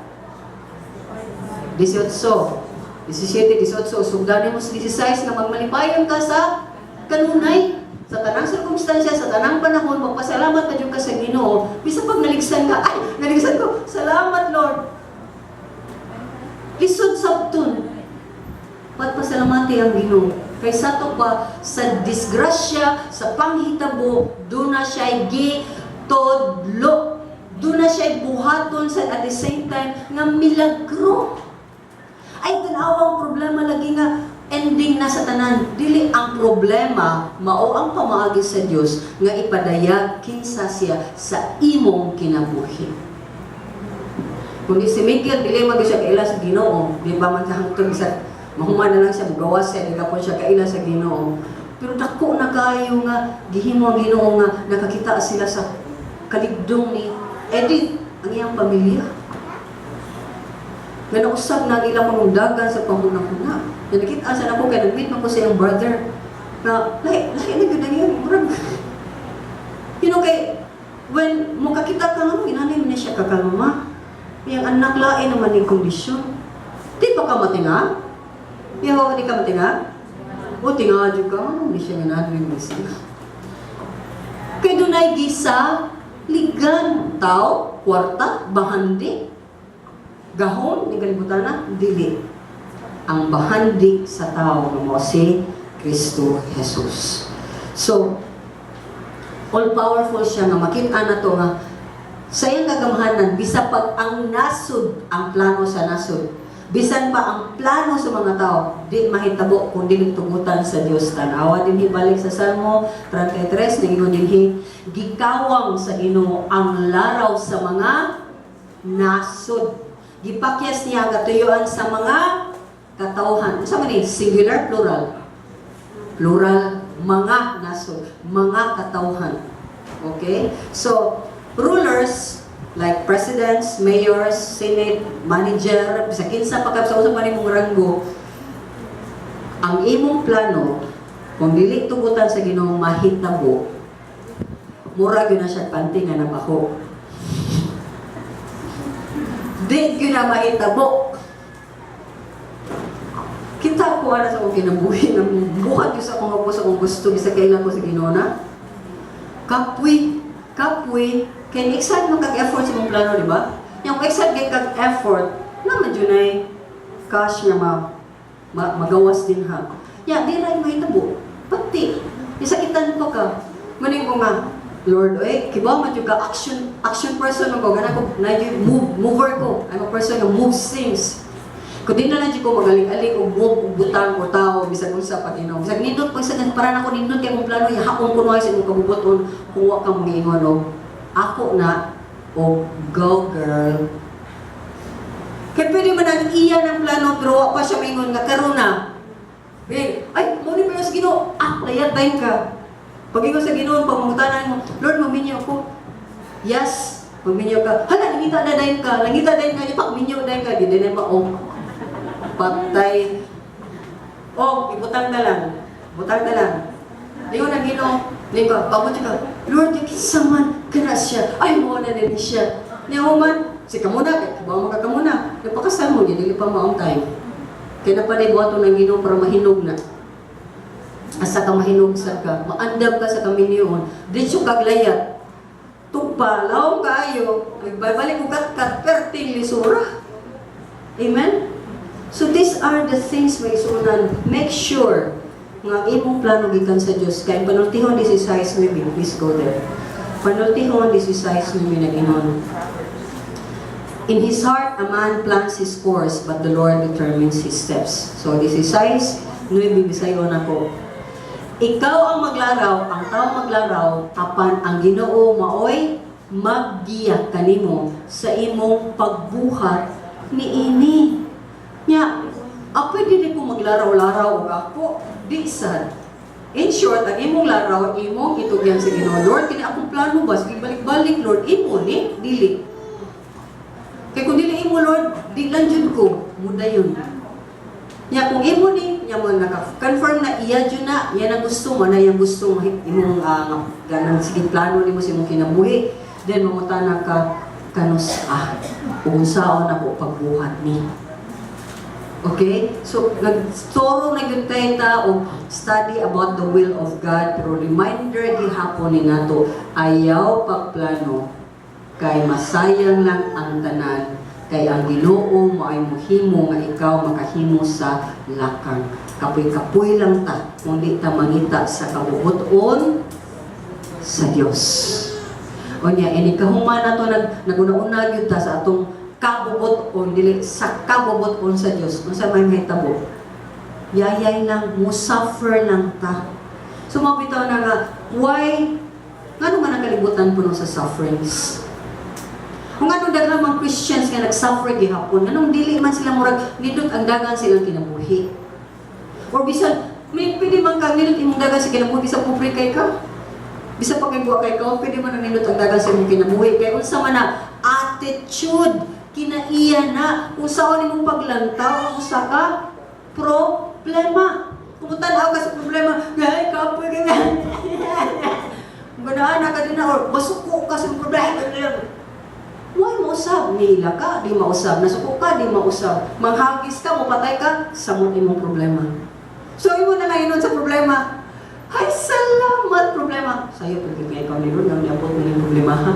18, 17, 18, sugdan mo sa 16 nga magmalipayon ka sa kanunay sa tanang sirkumstansya, sa tanang panahon, magpasalamat na jud ka sa Ginoo. Bisan pag naligsan ka, ay, naligsan ko, salamat Lord. Lisod sabton. Pagpasalamati ang Ginoo. Kay sa to pa, sa disgrasya, sa panghitabo, doon na siya gitodlo. Doon na siya buhaton sa at the same time nga milagro. Ay, tanawa ang problema lagi nga ending na sa tanan. Dili, ang problema, mao ang pamaagi sa Dios nga ipadayag kinsa siya sa imong kinabuhi. Kundi si Miguel, dili man gyud siya kaila sa Ginoo, di ba man sa hangtod sa mahuman na lang siya, mugawas siya, di po siya kaila sa Ginoo. Pero dako na kayo nga gihimo ang Ginoo nga nakakita sila sa kaligdong ni Edith, ang iyang pamilya. Nga nausab na ang ilang panungdagan sa panghuna-huna. Nga nakita sa nako kay nag-meet man ko sa iyang brother. Na, lahi, lahi na gyud ang iyang, murag, kay, when mo kakita ka nga, ginanay na siya kakalma. Iyang anak lain naman yung kondisyon. Di pa ka matinga? Yaw, di ka matinga? O tinga jud ka, ano ni siya nga natin yung Kay dunay gisa, ligan, tao, kwarta, bahandi, gahom, ni kalibutan na, dili. Ang bahandi sa tao nga mao si Kristo Jesus. So, all powerful siya nga makita na to nga sa iyang kagamhanan, bisa pag ang nasod, ang plano sa nasod, bisan pa ang plano sa mga tao, di mahitabo kung dili tugutan sa Dios. Tanawa din balik sa Salmo 33, ningon dinhi, gikawang sa Ginoo ang laraw sa mga nasod. Gipakyas niya ang katuyuan sa mga katawhan. Unsa man ni? Singular, plural? Plural, mga nasod, mga katawhan. Okay? So, rulers like presidents, mayors, senate, manager, bisa kinsa pa ka sa usa pa nimong ranggo, ang imong plano kung dili tugutan sa Ginoo mahitabo, mura gyud na siya panty nga nabaho. Di gyud na mahitabo. Kita ko ana sa akong kinabuhi nga buhat gyud sa akong sa akong gusto bisag kailan ko sa Ginoo na. Kapoy, kapoy, kay excited man kag effort sa imong plano, di ba? Yung excited kay kag effort, naman jud ay cash nga magawas din ha. Ya, di ra mahitabo. Pati, isakitan pa ka. Maning ko nga, Lord, eh, kibaw man jud ka action action person man ko, gana ko, na move, mover ko. I'm a person who moves things. Kung di na lang jud ko magaling-aling og move og butang o tao bisag unsa pa Ginoo. Bisag nindot ko sa para nako nindot kay mong plano ihakon ko sa imong kabubuton kung wa ka moingon og ako na o go, girl. Kay pwede man ang iya ng plano pero wa pa siya maingon nga karon na. Eh, ay, mo ni sa Ginoo. Ah, layat dayon ka. Pag-ingon sa Ginoo, pangungutanan mo, "Lord, maminyo ako." Yes, maminyo ka. Hala, nangita na dayon ka. Nangita dayon ka. Ipak, minyo dayon ka. Di din na oh. Patay. Oh, ibutang na lang. Butang na lang. Di ko na Ginoo. Di ko, pabot ka. "Lord, yung kinsa man, kana siya. Ay, mo na nini siya." Niya man, si kamuna, kay kabaw mo ka kamuna. Napakasal mo, dili pa maong time. Kaya na panay buhaton ng Ginoo para mahinog na. Asa ka mahinog sa ka, maandam ka sa kaminyoon, diretso kag layat. Tugpa, lawom kaayo, nagbabalik ko kat-kat, perting lisura. Amen? So these are the things, mga isunan. Make sure nga ang imong plano gikan sa Dios. Kay panultihon 16:9, please go there. Panultihon 16:9 nag-ingon, "In his heart, a man plans his course, but the Lord determines his steps." So, 16:9, bisayon ako. Ikaw ang maglaraw, ang tao maglaraw, apan ang Ginoo maoy maggiya kanimo sa imong pagbuhat niini. Nya, apoy dili ko maglaraw-laraw og ako, di sad. In short, ang imong laraw, imong itugyan sa Ginoo. "Lord, kini akong plano ba? Sige, balik-balik, Lord. Imo ni, dili. Kay kung dili imo, Lord, di lang jud ko, mudayon." Nya kung imo ni, nya mo naka-confirm na iya jud na, iya na gusto mo na iyang gusto mo imong ganang sige plano nimo sa imong kinabuhi, then mangutana ka kanus ah unsaon ako pagbuhat ni. Okay? So, nagtoro na gyud tayo ta og study about the will of God, pero reminder gihapon ni nato, ayaw pagplano kay masayang lang ang tanan, kay ang Ginoo mo ay muhimo nga ikaw makahimo sa lakang. Kapoy-kapoy lang ta kung di ta mangita sa kabubuton sa Dios. Unya ini kahuman nato nag naguna-una gyud ta sa atong kabubuton dili sa kabubuton sa Dios, unsa may mahitabo? Yayay lang, mo suffer lang ta. So mao bitaw na nga why ngano man ang kalibutan puno sa sufferings? Kung anong daghan mga Christians nga nag-suffer gihapon, anong dili man sila murag nindot ang dagan silang kinabuhi? Or bisan may pwede man kang nindot imong dagan sa kinabuhi bisan pobre kay ka. Bisan pa kay buwa kay ka, pwede man ang nindot ang dagan sa imong kinabuhi. Kay unsa man na attitude, kinaiya na unsaon imong paglantaw ang usa ka problema. Kung tanaw ka sa problema, ay, kapoy ka nga. Ganaan na ka din na, or masuko ka sa problema. Why mausab? Nila ka, di mausab. Nasuko ka, di mausab. Manghagis ka, mupatay ka, samot imong problema. So, imo na lang inon sa problema. Ay, salamat problema. Sayo, pag kaya ikaw ni Ron, niabot mo yung problema, ha?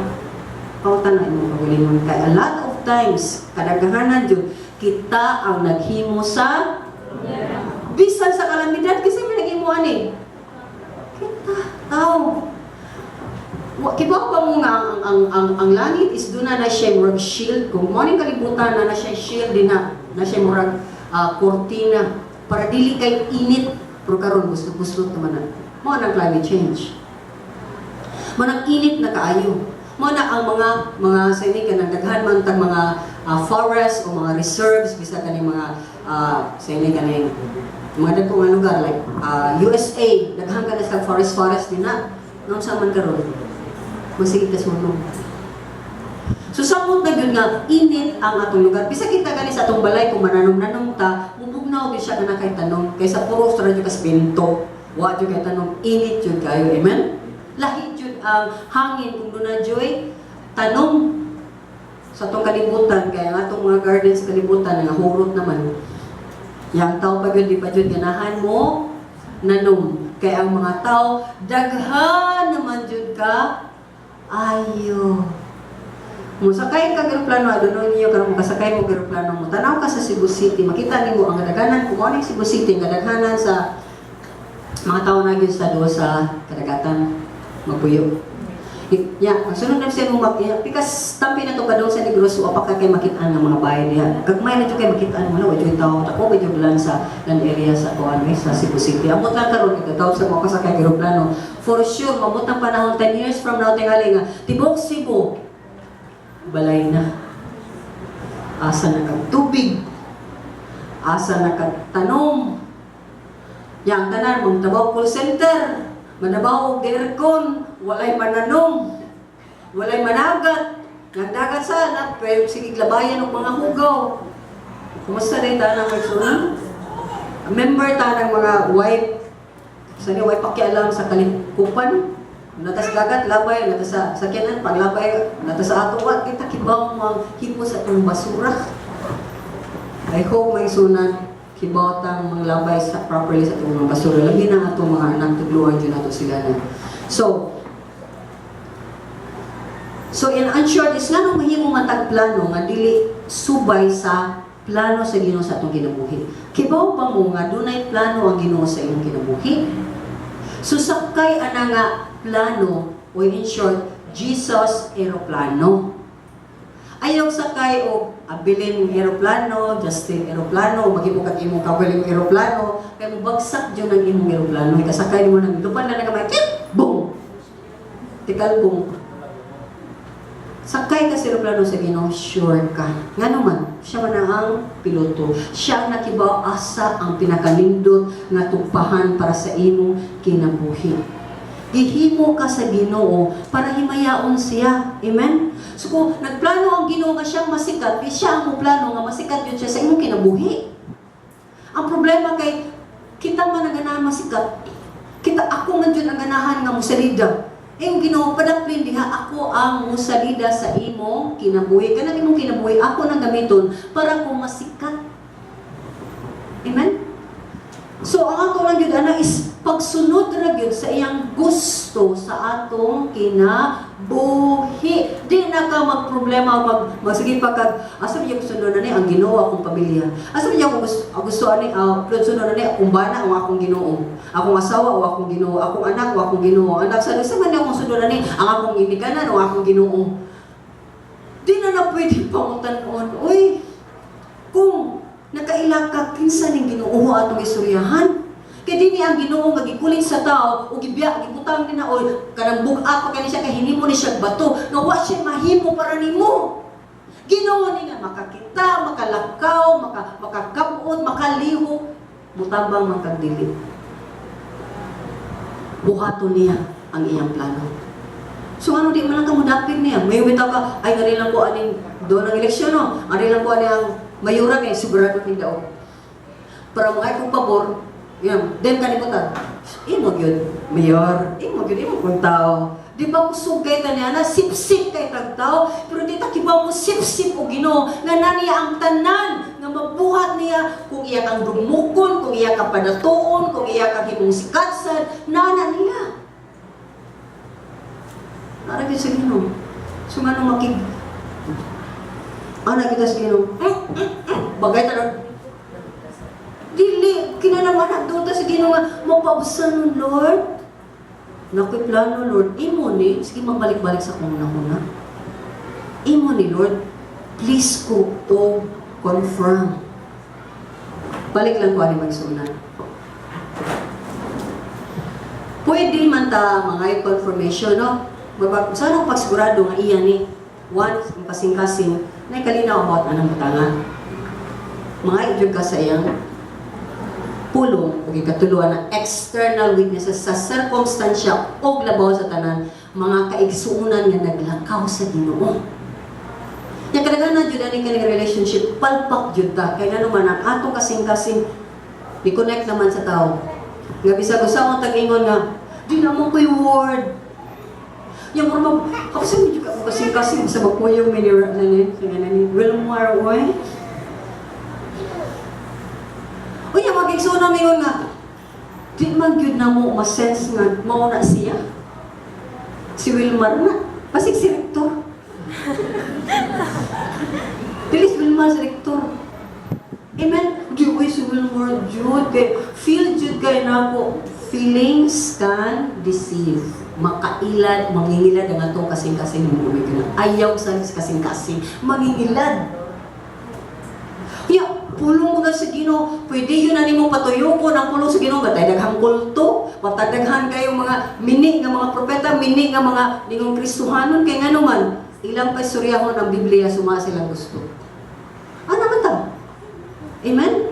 Pautan na imong kagalingon. Kay a lot of times, kadaghanan jud, kita ang naghimo sa bisan sa kalamidad kasi may naghimo ani. Kita, tao. Kibaw pa mo nga ang langit is duna na siya murag shield. Kung mo ning kalibutan na na siya shield din na na siya murag kortina para dili kay init, pero karon gusto-gusto naman na. Mo nang climate change. Mo nang init na kaayo. Mo na ang mga sa ini kanang daghan man tag mga forest o mga reserves bisa kaning mga sa ini kaning mga dagko nga lugar like USA, daghan ka na sa forest forest din na. Noon sa man karon masige ka sunog. So samot na gyud nga init ang atong lugar. Bisa kita gani sa atong balay kung mananom-nanom ta, mubugnaw gyud siya kana kay tanom kaysa puro ra jud kas bento. Wa jud kay tanom, init jud kayo. Amen. Lahi jud ang hangin kung duna joy tanom sa atong kalibutan, kaya ang atong mga garden sa kalibutan nga hurot naman. Yang tao pa gyud di pa jud ganahan mo nanom. Kaya ang mga tao daghan naman jud ka ayo. Musakay ka eroplano, I don't know niyo karon makasakay mo eroplano mo. Tanaw ka sa Cebu City, makita nimo ang kadaghanan kung ano yung Cebu City, ang kadaghanan sa mga tao na gyud sa duwa sa kadagatan magpuyo. Ya, ang sunod na siya mo mag because tampi na to kadong sa Negros, wa pa ka kay makitaan ng mga bahay diha. Gagmay na jud kay makitaan mo na wa jud tao. Tako ba jud lan sa land area sa kuan eh, sa Cebu City. Amot lang karon ito sa mga kasakay eroplano. For sure mamot ang panahon 10 years from now tingali nga tibok Cebu balay na. Asa na kag tubig? Asa na kag tanom? Yang tanan mong tabaw call center, manabaw og aircon, walay mananom, walay managat. Yang dagat sa na pero sige labayan og mga hugaw. Kumusta na tanang magsunan? Member ta ng mga white sa ni way pakialam sa kalikupan. Nata sa dagat labay, nata sa sakyanan paglabay, nata sa ato wa kita kibaw mga himo sa atong basura. I hope may sunan kibaw tang mga labay sa properly sa atong mga basura. Labi na ang atong mga anak, tudluan jud nato sila na. So in short is nganong mahimo man tag plano nga dili subay sa plano sa Ginoo sa atong kinabuhi. Kibaw pa mo nga dunay plano ang Ginoo sa imong kinabuhi? So sakay ana nga plano o in short Jesus eroplano. Ayaw sakay og abilin mong eroplano, Justin eroplano, maghimo kag imong kaugalingong eroplano, kay mo bagsak jud ang imong eroplano. Ikasakay nimo nang lupan na gamay, kip, boom. Tikalbong. Sakay ka sa eroplano sa Ginoo, sure ka. Nga naman, siya man ang piloto. Siya ang nakibaw asa ang pinakanindot nga tugpahan para sa imong kinabuhi. Gihimo ka sa Ginoo para himayaon siya. Amen? So kung nagplano ang Ginoo nga siyang masikat, di siya ang moplano nga masikat yun siya sa imong kinabuhi. Ang problema kay kita man ang ganahan masikat. Kita ako man jud ang ganahan nga mosalida. Eh, ang Ginoo padaplin diha ako ang musalida sa imong kinabuhi. Kanang imong kinabuhi ako nang gamiton para ko masikat. Amen? So ang ato lang gyud ana is pagsunod ra gyud sa iyang gusto sa atong kinabuhi. Di na ka magproblema mag magsige pa kag asa man yung sunod na ni ang Ginoo akong pamilya. Asa man yung gusto gusto ani sunod na ni akong bana o akong Ginoo. Akong asawa o akong Ginoo, akong anak o akong Ginoo. Anak sa sa man akong sunod na ni ang akong ginikanan o akong Ginoo. Di na na pwede pangutan-on. Uy, kung nakaila ka kinsa ning Ginoo atong istoryahan. Kay dinhi ang Ginoo nga gikulin sa tao o gibiya gibutang ni na o kanang bug-at pa kani siya kay hinimo ni siya bato nga wa siya mahimo para nimo. Ginoo ni nga makakita, makalakaw, makakabot, makalihok, mutabang man kag dili. Buhaton niya ang iyang plano. So ano di man lang ka mudapig niya. May bitaw ka, ay ngari lang ko aning doon ang eleksyon no. Ari lang ko ani ang mayura kay sigurado ning daog. Para mga kong pabor, Yan, then kanibutan. Imo gyud, mayor, imo gyud, imo kung tao. Di ba kusog kay taniya na, sip-sip kay tag tao, pero di ta kibaw mo sip-sip og Ginoo nga na niya ang tanan nga mabuhat niya kung iya kang dumukon, kung iya kang padatuon, kung iya kang himong sikatsan, nana niya. Nara gyud sa Ginoo. So nga nung makig ana kita sa Ginoo. Bagay tanan. Dili, kinalaman doon sa Ginoo nga mapabsan nun, Lord. Nakoy plano, Lord. Imo ni, sige magbalik-balik sa kong una. Imo ni, Lord, please ko to confirm. Balik lang ko ani magsunan. Pwede man ta mga confirmation, no? Sana pagsigurado nga iya ni one, ang kasing-kasing, na kalinaw about anang butangan. Mga idyog ka sa iyang pulong ug ikatuluan na external witnesses sa sirkumstansya o labaw sa tanan mga kaigsuonan nga naglakaw sa Ginoo. Nya kadaghanan jud ani kaning relationship, palpak jud ta kay ngano man ang atong kasing-kasing ni-connect naman sa tao. Nga bisag usa mo tag-ingon nga di na mo ko'y word. Yang mura mag kapsa medyo ka kasing-kasing sa magpuyong mi ni nani ni Wilmar oy. Uy, ang magigsuon mingon nga di man gyud na mo ma-sense nga mao na siya. Si Wilmar na. Basig si Rector. Dili si Wilmar si Rector. Amen. Di uy si Wilmar jud kay feel jud kay nako, feelings can deceive. Makailad, mangingilad ang atong kasing-kasing mo na. Ayaw sa kasing-kasing, mangingilad. Ya, pulong mo na sa Ginoo. Pwede yun na nimong patuyokon ang pulong sa Ginoo. Batay daghang kulto, batay daghan kayo mga mini nga mga propeta, mini nga mga ningong Kristohanon kay ngano man ilang pa istoryahon ang Biblia suma silang gusto. Ano man ta? Amen?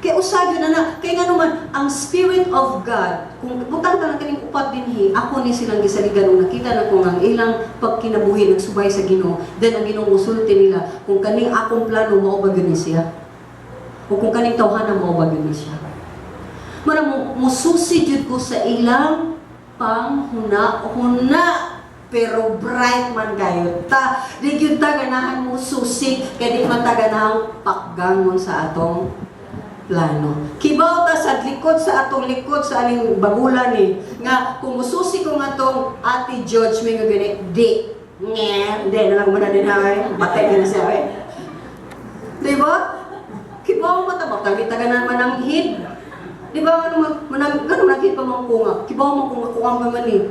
Kay usa yun na na, kay ngano man ang Spirit of God, kung butang ta lang kaning upat dinhi, ako ni silang gisaligan nung nakita na ko nga ang ilang pagkinabuhi nagsubay sa Ginoo, then ang Ginoo musulti nila kung kaning akong plano mao ba gyud ni siya. O kung kaning tawhana mao ba gyud ni siya. Mara mo mususi jud ko sa ilang panghuna-huna, pero bright man kayo ta, di gyud ta ganahan mo susi kay di man ta ganahang pakgangon sa atong plano. Kibaw ta sa likod sa atong likod sa aning bagula ni nga kung mususi ko nga atong Ate George may nga gani di nge di na lang mo na din ay patay ka na siya eh. Di ba? Kibaw mo ta ba tabi taganan mananghid. Di ba ano man manang gano mananghid pa man ko nga. Kibaw mo kung ako ang man ni.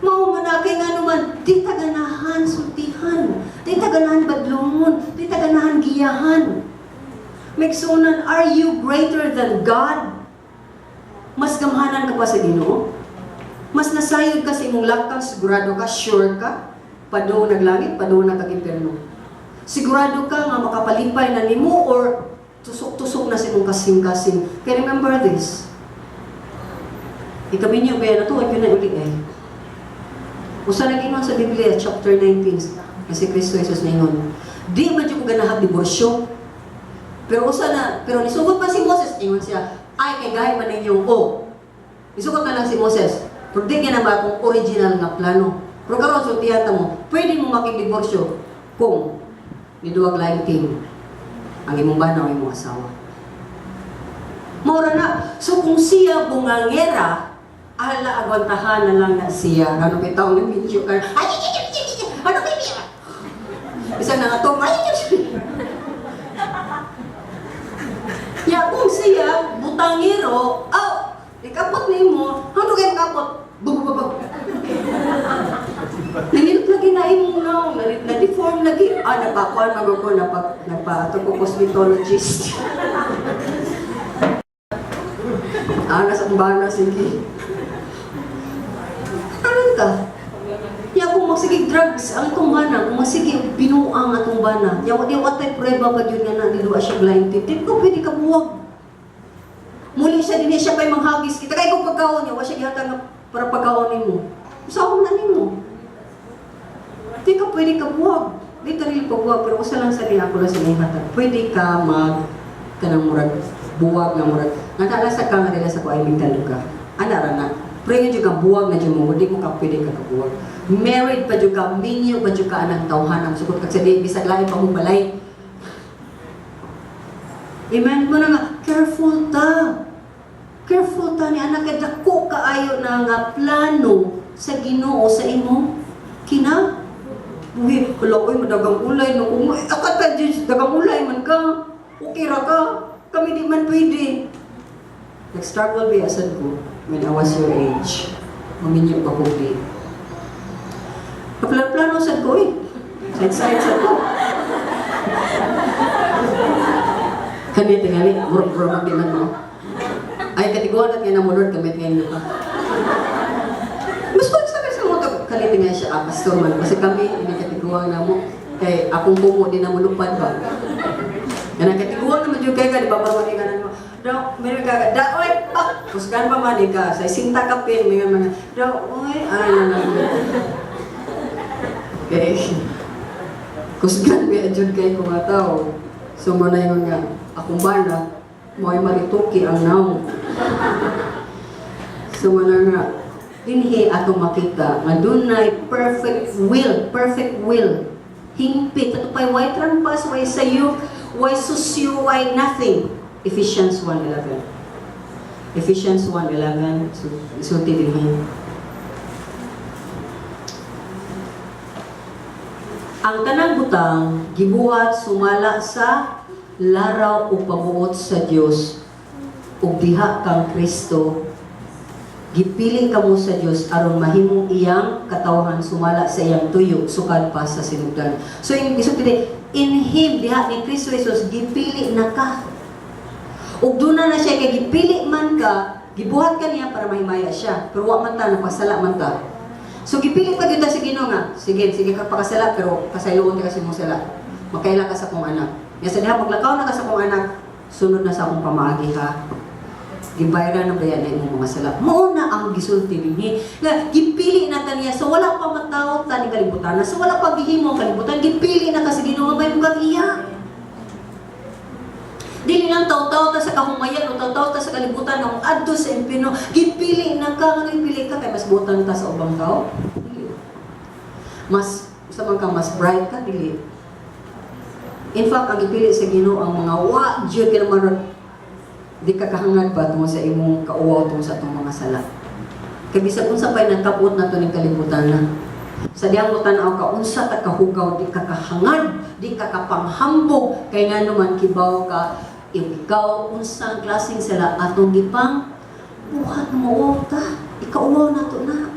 Mao man na kay ngano man di ta ganahan sultihan. Di ta ganahan badlongon, di ta ganahan giyahan. Migsuonan, are you greater than God? Mas gamhanan ka pa sa Ginoo? Mas nasayod ka sa imong lakang, sigurado ka, sure ka, padung naglangit, padung na kag impierno. Sigurado ka nga makapalipay na nimo or tusok-tusok na sa imong kasing-kasing. Kaya remember this. Ikaminyo kaya natuwa yun na uli eh. Usa nag ingon sa Biblia, chapter 19, nga si Kristo Jesus ningon, di man jud ko ganahag diborsyo. Pero usa na, pero nisugot pa si Moses, ingon siya, ay kay gahi man ninyong o. Nisugot na lang si Moses. Pero di niya na ba kung original nga plano. Pero karon sultihan ta mo, pwede mo makigdiborsyo kung niduwag laing team ang imong bana o imong asawa. Mora na. So kung siya bungangera, ala agwantahan na lang na siya. Ano bitaw ng video ka? Ay, ay, ay, ay, ay, ay, ano kayo? Bisan na nga to, ay, ay, ay. Ya, kung siya, butangero, aw, ikapot nimo, ano kayo makapot? Bug, bug, bug. Nililot lagi na imong naong, na-deform lagi. Ah, napakuan, maguko, nagpa, ato ko cosmetologist. Ah, nasa bana, sige. Karon ka? Ya, kung magsige drugs ang itong bana, kung magsige binuang atong bana, ya, di watay prueba pa yun nga na niluwa siya blind tip, di ko pwede ka buwag. Muli siya, dinhi siya pa'y manghagis. Kita kay kung pagkaon niya, wa siya gihatag nga para pagkaon nimo. Usaon na nimo. Di ka pwede ka buwag. Literally pagbuwag, pero usa lang sa niya ako lang sa hatag. Pwede ka mag kanang murag Buwag nga murag. Nga lang sa ka nga dila sa ko ay mingtalo ka. Ana ra na. Pero yun jud ka buwag na jud mo, di mo ka pwede ka kabuwag. Married pa jud ka, minyo pa jud ka anang tawhan ang sukot kag sa di bisag lain pa mo balay. Amen mo na nga, careful ta. Careful ta ni anak kay dako kaayo na nga plano sa Ginoo sa imo. Kina Uy, hala oy, madagang ulay no. Umay, akat ka Diyos, dagang ulay man ka. Okay ra ka. Kami di man pwede. Nag-struggle ba asad ko when I was your age? Maminyo pa ko di. Kaplano-plano sad ko eh. Side-side sad ko. Kani tingali, murag-murag di man mo. Ay, katiguan at nga na mo Lord, kamit ngayon ka. Mas pag sabi sa mo, kali tingali siya, ah, pastor man. Kasi kami, ini katiguan na mo. Kay akong kumo, di na mo lupad ba? Yan ang katiguan naman yung kay ka, di ba parang ka na mo. Daw, meron ka, da, oy, pak! Kusgan pa man ka, sa isinta kapin, may mga, daw, oy, ay, na, na, na. Okay. Kusgan, may adjud kay ko nga tao. So, mo na yung nga, akong bana, mo ay marituki ang naong. So, mo na nga, dinhi atong makita nga dunay perfect will, perfect will. Hingpit, ato pa'y way trampas, way sayop, way susyo, way nothing. Ephesians 1:11. Ephesians 1:11, so, isulti dinhi. Ang tanang butang gibuhat sumala sa laraw o pabuot sa Dios ug diha kang Kristo gipili kamo sa Dios aron mahimong iyang katawhan sumala sa iyang tuyo sukad pa sa sinugdan. So in isulti dinhi, in him diha ni Kristo Jesus gipili na ka. Ug duna na siya kay gipili man ka, gibuhat ka niya para mahimaya siya. Pero wa man ta napasala man ta. So gipili pa gyud ta sa Ginoo nga, sige, sige ka pakasala pero pasayloon ka kasi mong sala. Makaila ka sa akong anak. Nya sa diha paglakaw na ka sa akong anak, sunod na sa akong pamaagi ha. Gibayaran ng bayan na imong mga sala. Mao na ang gisulti dinhi. Nga gipili na ta niya so wala pa mataw ta ni kalibutan. So wala pa gihimo ang kalibutan, gipili na ka sa Ginoo nga mahimong kang iya. Dili lang taw-taw ta sa kahumayan o taw-taw ta sa kalibutan nga adto sa impino. Gipili na ka, nga gipili ka kay mas buotan ta sa ubang tao. Dili. Mas sa man ka mas bright ka dili. In fact, ang gipili sa Ginoo ang mga wa jud ka naman di ka kahangad pa tungod sa imong kauwaw tungod sa atong mga sala. Kay bisag unsa pa'y nagkapot na to ning kalibutan na. Sa diyang mo tan-aw ka unsa ta kahugaw, di ka kahangad, di ka kapanghambog kay ngano man kibaw ka if ikaw unsang klaseng sala atong gipang buhat mo ta, ikauwaw na to na.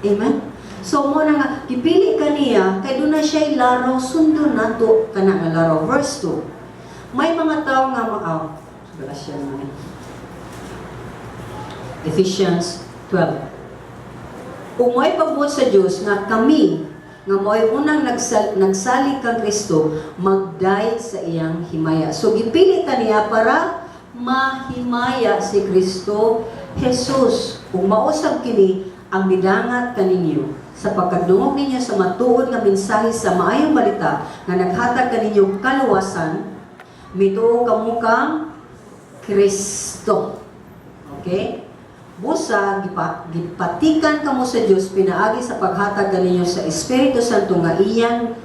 Amen. So mo na nga gipili ka niya kay doon na siya'y laraw, sundon nato kana nga laraw. Verse 2. May mga tao nga maaw. Galatians naman. Ephesians 12. Kung mo'y pagbuot sa Diyos nga kami, nga mo'y unang nagsalig kang Kristo, magday sa iyang himaya. So, gipili ta niya para mahimaya si Kristo Jesus. Kung mausab kini, ang midangat kaninyo sa pagkadungog ninyo sa matuod nga mensahe sa maayong balita nga naghatag kaninyo kaluwasan, mituo kamo kang Kristo. Okay? Busa, gipatikan kamo sa Dios pinaagi sa paghatag kaninyo sa Espiritu Santo nga iyang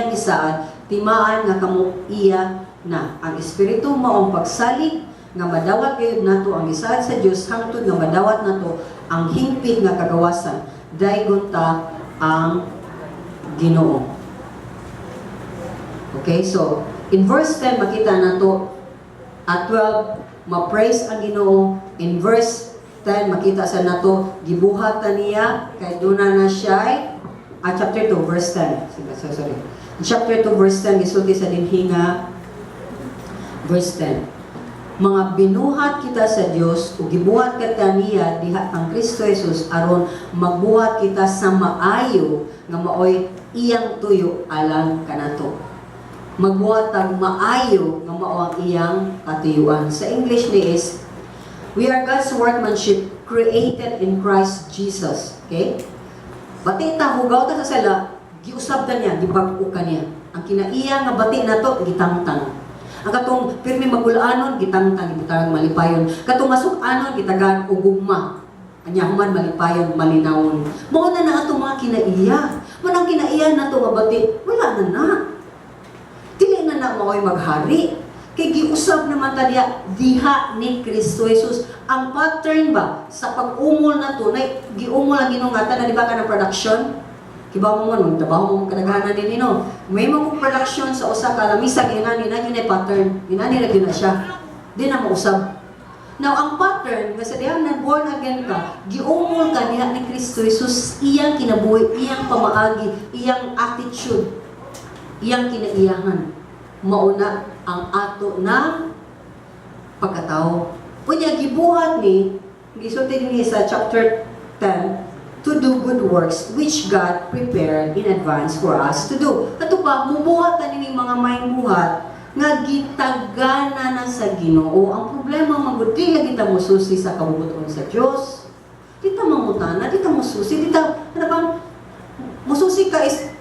gisaad, timaan nga kamo iya na. Ang Espiritu mao ang pagsalig nga madawat gayud nato ang gisaad sa Dios hangtod nga madawat nato ang hingpit nga kagawasan. Daygon ta ang Ginoo. Okay, so in verse 10 makita nato at 12 ma-praise ang Ginoo. In verse 10 makita sa nato gibuhat niya kay duna na siya chapter 2 verse 10. Sige, sorry, sorry. In chapter 2 verse 10 gisulti sa dinhi nga verse 10. Mga binuhat kita sa Dios ug gibuhat kita niya diha kang Kristo Jesus aron magbuhat kita sa maayo nga maoy iyang tuyo alang kanato. Magbuhat ang maayo nga mao ang iyang katuyuan. Sa English ni is, we are God's workmanship created in Christ Jesus. Okay? Bati ta, hugaw ta sa sala, giusab ta niya, gibag-o ka niya. Ang kinaiya nga bati nato, gitangtang. Ang katong pirmi magulanon, gitangtang, gibutang malipayon. Katong masuk-anon, gitagaan og gugma. Anya human malipayon, malinawon. Mao na na atong mga kinaiya. Man ang kinaiya nato mabati, wala na na. Dili na na mao'y maghari. Kay giusab naman ta diha, diha ni Kristo Jesus. Ang pattern ba sa pag-umol na to, na giumol ang Ginoo nga tanan, di ba ka ng production? Kibaw mo mo, magtrabaho mo kadaghanan din no. May mga production sa usa ka lamisa ginani na yun ay pattern. Ginani ra gyud na siya. Di na mausab. Now, ang pattern, nga sa dihang na born again ka, giumol ka diha ni Kristo Jesus, iyang kinabuhi, iyang pamaagi, iyang attitude, iyang kinaiyahan. Mauna ang ato na pagkatao. Unya, gibuhat ni, gisulti ni sa chapter 10, to do good works which God prepared in advance for us to do. Ato pa, mubuhat na nining mga maayong buhat nga gitagana na sa Ginoo. Ang problema man gud, di lagi ta mususi sa kabubut-on sa Dios. Di ta mangutana, di ta mususi, di ta, ano bang, mususi ka is,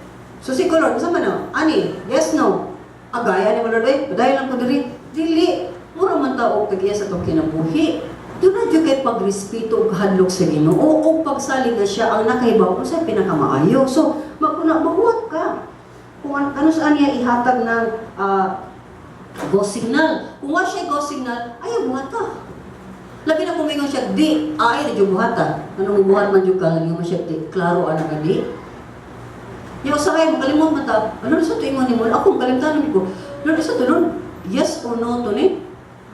susi ko, Lord, unsa man no? Ani, yes, no? Agaya ni mo, Lord, eh, padayon lang ko diri. Dili, mura man ta og tag-iya sa atong kinabuhi. Doon na jud kay pagrespeto ug kahadlok sa Ginoo o pagsalig na siya ang nakahibaw kung sa pinakamaayo. So, maguna mahuwat ka. Kung ano saan niya ihatag ng go signal. Kung wa siya go signal, ayaw buhat ka. Labi na kung mingon siya, di, ay na jud buhata. Ano mo buhat man jud ka, lagi mo siya, di, klaro ana ka di. Yung usahay, makalimot man ta, ano na sa tuingon ni mo, ako, makalimtan ko. Lord, isa to, Lord, yes or no to ni?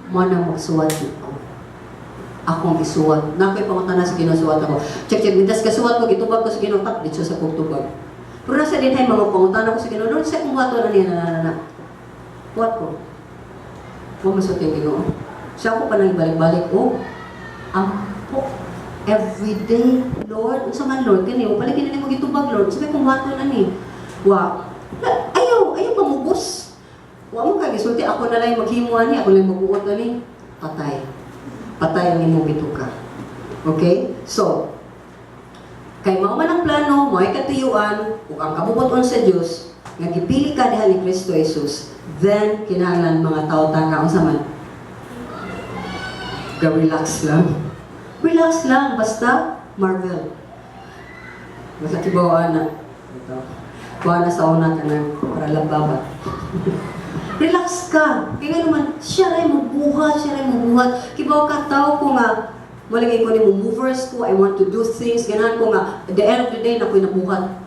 Mana magsuwat jud ko. Akong isuwat. Nakoy pangutana sa Ginoo, suwat ako. Check, check, midas ka suwat ko, gitubag ko sa Ginoo, tak, ditso sa kong tubag. Pero nasa din hay mga pangutana ko sa Ginoo, Lord, sa kong buhaton na niya, na, na, na, na. Buhat ko. Wa masulti ang Ginoo. Siya ako pa nang ibalik-balik, oh, ampo, every day, Lord, unsa man, Lord, kani, o palagi na nimo gitubag, Lord, unsa may kong buhaton na ni? Wa, ayaw, ayaw pamugos. Wa mo kay gisulti, ako na lang maghimo ani, ako lang magbuot ani. Patay. Patay ang imong bituka. Okay? So, kay mao man ang plano, mo'y katuyuan, ug ang kabubut-on sa Dios nga gipili ka diha ni Kristo Jesus, then kinahanglan mga tao ta nga unsa man? Ga-relax lang. Relax lang, basta Marvel. Basta kibaw na. Ito. Kuha na sa una ka ng para lababa. Relax ka. Kaya nga naman, siya rin magbuhat, siya rin magbuhat. Kibaw ka tao ko nga, malagay ko ni mo movers ko, I want to do things, ganahan ko nga, at the end of the day, nako'y nabuhat.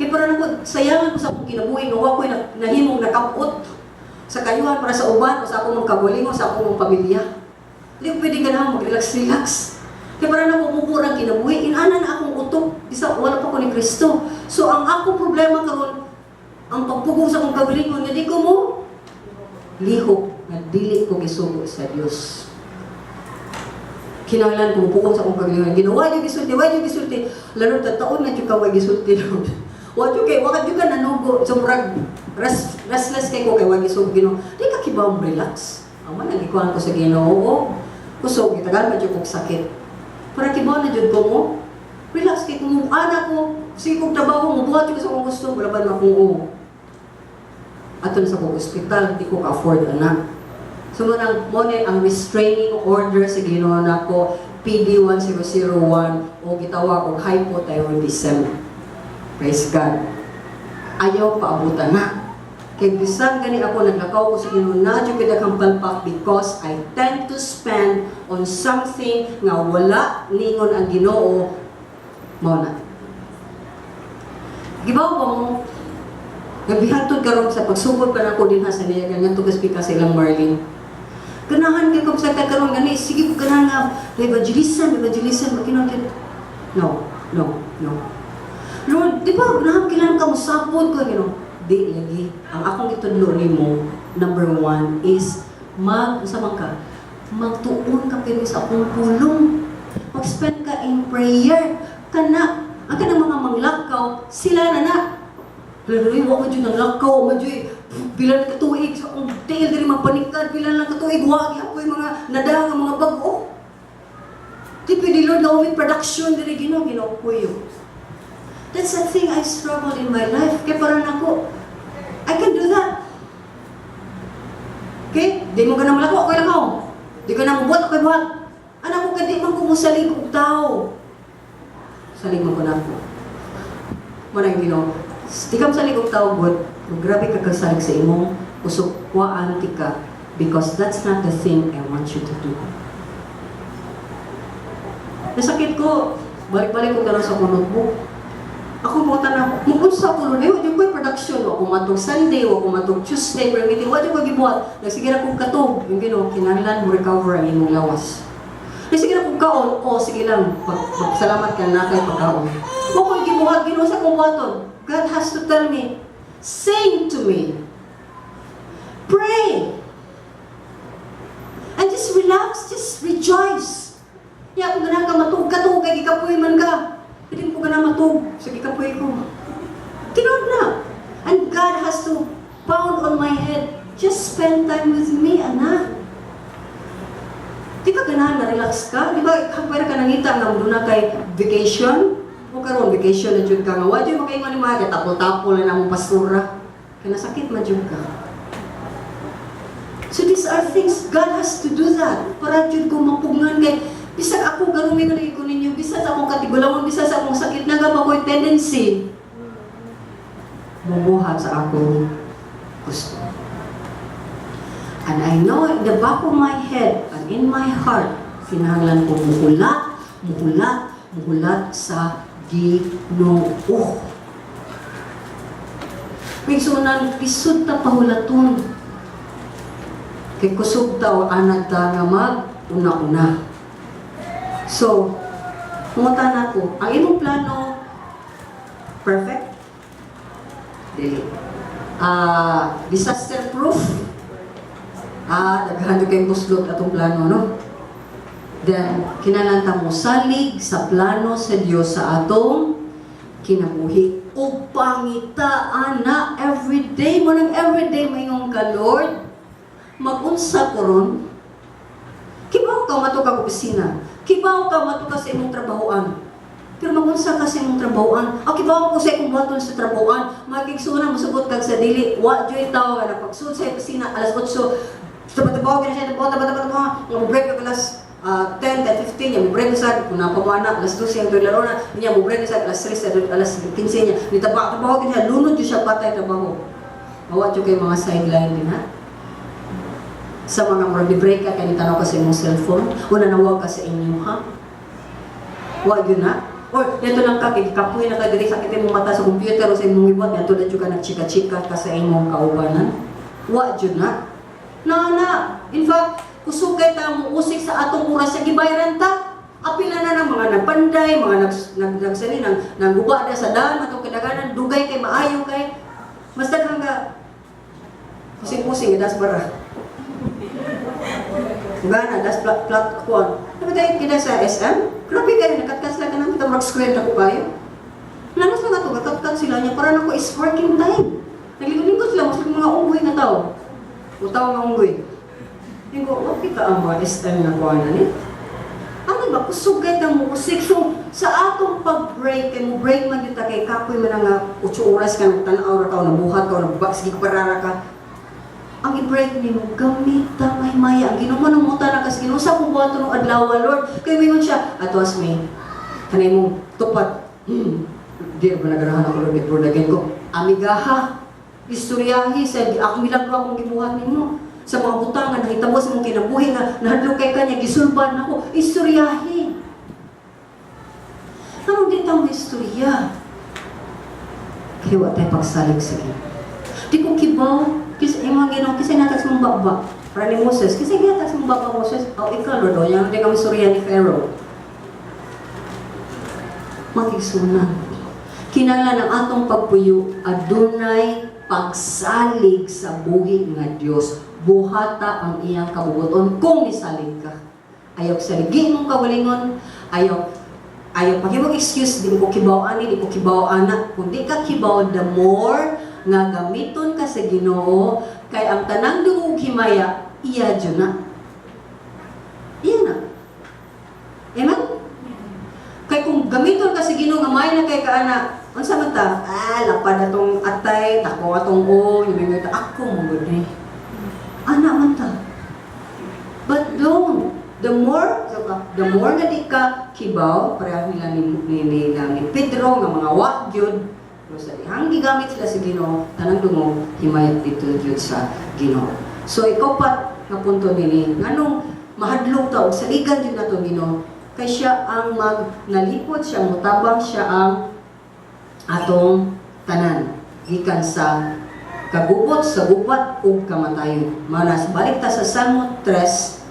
Kaya para nako, sayangan ko sa akong kinabuhi, nga wa ko'y nahimong nakapot sa kayuhan para sa uban, o sa akong mga kabulingon, sa akong mga pamilya. Hindi ko pwede ganahan mag-relax-relax. Kaya para nako mubur ang kinabuhi, inana na akong utok, isa wala pa ko ni Kristo. So ang akong problema karon, ang pagpugong sa akong kagalingon, nga di ko mo lihok, nga dili ko gisugo sa Dios. Kinahanglan ko mupugong sa akong kagalingon. Ginoo, why gisulti, why gisulti? Lalo taon na jud ka way gisulti, Lord. Wa jud kay wa jud ka nanugo. So murag restless kay ko kay wa gisugo Ginoo. Di ka kibaw relax. Ang man gikuan ko sa Ginoo. Kusog gitagal pa jud kog sakit. Para kibaw na jud ko mo. Relax kay kung ana ko, sige kog trabaho mo buhat jud ko sa akong gusto, wala ba na akong oo. Ato na sa kong ospital, di ko ka-afford ana. So mo nang mo na ang restraining order sa Ginoo nako PD 1001 o gitawag og hypothyroidism. Praise God. Ayaw paabutan na. Kay bisan gani ako naglakaw ko sa Ginoo na jud kay daghang palpak because I tend to spend on something nga wala ningon ang Ginoo mao na. Gibaw ba mo? Nagbihatod karon sa pagsugod pa nako dinha sa niya ngadto ka sa ilang Marlene. Ganahan kay ko sa karon gani sige ko ganahan nga evangelism, evangelism makinon. No, no, no. Lord, di ba ganahan kailangan ka mosapod ko Ginoo? Di lagi. Ang akong gitudlo nimo, number one is mag unsa man ka? Magtuon ka pero sa akong pulong. Mag-spend ka in prayer. Kana ang kanang mga manglakaw, sila na na. Pero wa ko jud nang lakaw, man jud pila na katuig sa akong tiil diri magpanikad, pila lang katuig wa gyapon mga nadang nga mga bag-o. Di pwede, Lord, na may production diri Ginoo, Ginoo kuyo. That's the thing I struggled in my life. Kaya parang ako, I can do that. Di mo ganahan molakaw, ako'y lakaw. Di ka na mobuhat, ako'y buhat. Anak ko, kay di man ko musalig og tao. Salig man ko nako. Mao na yung Ginoo. Di ka mosalig og tao, good. Kung grabe ka kasalig sa imong kusog, kuhaan ti ka because that's not the thing I want you to do. Nasakit ko, balik-balik ko karon sa akong notebook. Ako mo tanan, muunsa ko nun, eh, wa ko'y production, wa ko matug Sunday, wa ko matug Tuesday, pero meeting, wa ko gibuhat. Nagsige ra kong katog, yung Ginoo, kinahanglan mo recover ang imong lawas. Nagsige ra kong kaon, o sige lang, pag, salamat ka na kay pagkaon. Wa ko'y gibuhat, Ginoo, sa kong buhaton. God has to tell me, sing to me, pray, and just relax, just rejoice. Ya, kung ganahan ka matug, katug, kay gikapoy man ka. Pwede mo ganahan matug sa gikapoy ko. Tinuod na. And God has to pound on my head, "Just spend time with me, anak. Di ka ganahan na relax ka? Di ba, kapag ka nangita nga doon na kay vacation? O karon vacation na jud ka nga. Wa jud makaingon ni mga tapol-tapol na namong pastura. Kaya nasakit man jud ka. So these are things, God has to do that. Para jud ko mapugngan kay bisag ako garumi ko ko ninyo, bisag sa akong katigulangon, bisag sa akong sakit na ba ko'y tendency mubuhat sa akong gusto. And I know in the back of my head and in my heart, kinahanglan ko muhulat, muhulat, muhulat sa Ginoo. Minsunan, lisod ta pahulaton. Kay kusog ta o anad ta nga mag una-una. So, pumunta na ko, ang imong plano, perfect? Dili. Disaster proof? Daghan kay buslot atong plano, no? Then, kinahanglan ta mo salig sa plano sa Dios sa atong kinabuhi. O pangitaan na everyday mo nang everyday maingon ka, "Lord, mag-unsa ko ron?" Kibaw ka mato ka opisina. Kibaw ka mato ka sa imong trabahoan. Pero mag-unsa ka sa imong trabahoan. O kibaw ko sa imong buhaton sa trabahoan. Magigsunan mosugot kag sa dili. Wa joy tawo nga napagsud sa opisina alas 8. Trabaho kina siya, trabaho, trabaho, trabaho. Nga mo break ka alas 10, 10, 15, niya mo break sa kung napamuana, alas 12 ang laro na, niya mo break sa alas 3, alas 15 niya. Ni trabaho, trabaho kina siya, lunod jud siya patay trabaho. Mawa jud kay mga sideline din ha. Sa mga murag di break ka kay tanaw ka sa imong cellphone, o nanawag ka sa inyo ha. Wa gyud na. Or dito lang ka kay kapoy na ka diri, sakit imong mata sa computer o sa imong gibuhat, ngadto na jud ka nagchika-chika ka sa imong kaubanan. Wa jud na. Na na. In fact, kusog kay ta mo usik sa atong oras sa gibayaran ta. Apila na ng mga nagpanday, mga nag nag nagsali nang nangguba na sa daan atong kadaganan, dugay kay maayo kay mas daghang ka pusing-pusing das bara. Gana, das plat plat kuan. Nabi tayo kita sa SM? Grabe kayo, nakatkat sila ka namin, mark square na ko kayo. Nanas lang ato, katkat sila niya, para nako is working time. Naglingkod-lingkod sila, mas mga unggoy nga tao. O tao nga unggoy. Ingo, okay ka ang mga SM na kuan na ni. Ano ba, kusog kay mo usik. So, sa atong pag-break, kay mo break man kita kay kapoy man nga 8 oras ka nagtanaw ra ka, o nabuhat ka, o nagba, sige parara ka. Ang i-break nimo, gamit ta may maya. Ang Ginoo mo nang muta na kas Ginoo sa kung buhaton ng adlaw, Lord. Kay mingon siya, atos may kanay mong tupad. Di ba nagarahan ako, Lord, born again ko. Amigaha, istoryahi sa ako milagro akong gibuhat nimo sa mga butang nga nahitabo sa imong kinabuhi nga nahadlok kay kanya gisulban nako, istoryahi. Anong di ta mo istorya? Kaya wa tayo pagsalig sa Ginoo. Di ko kibaw, kis imong Ginoo kasi natag sa mong baba. Para ni Moses, kasi gihatag sa mong baba Moses, oh ikaw Lord, oh, yan di kami istorya ni Pharaoh. Makigsunan. Kinahanglan ang atong pagpuyo adunay pagsalig sa buhi nga Dios. Buhata ang iyang kabubuton kung misalig ka. Ayaw saligi mong kaugalingon, ayaw ayaw paghimog excuse, di ko kibaw ani, di ko kibaw ana. Kung di ka kibaw, the more nga gamiton ka sa Ginoo, kay ang tanang dungog himaya, iya jud na. Iya na. Amen? Kay kung gamiton ka sa Ginoo nga may na kay kaana, unsa man ta? Ah, lapad atong atay, tako atong o, yung ako mo gud ni. Ana man ta. The more, so, the more nga di ka kibaw, pareha nila ni Pedro, nga mga wa gyud, pero sa dihang gigamit sila sa Ginoo, tanang dungog, himayat dito gyud sa Ginoo. So ikaw pa nga punto nini, nganong mahadlok ta og saligan jud nato Ginoo, kay siya ang magnalipod, siya ang mutabang, siya ang atong tanan gikan sa kagubot sa gubat ug kamatayon. Manas balik ta sa Salmo 3,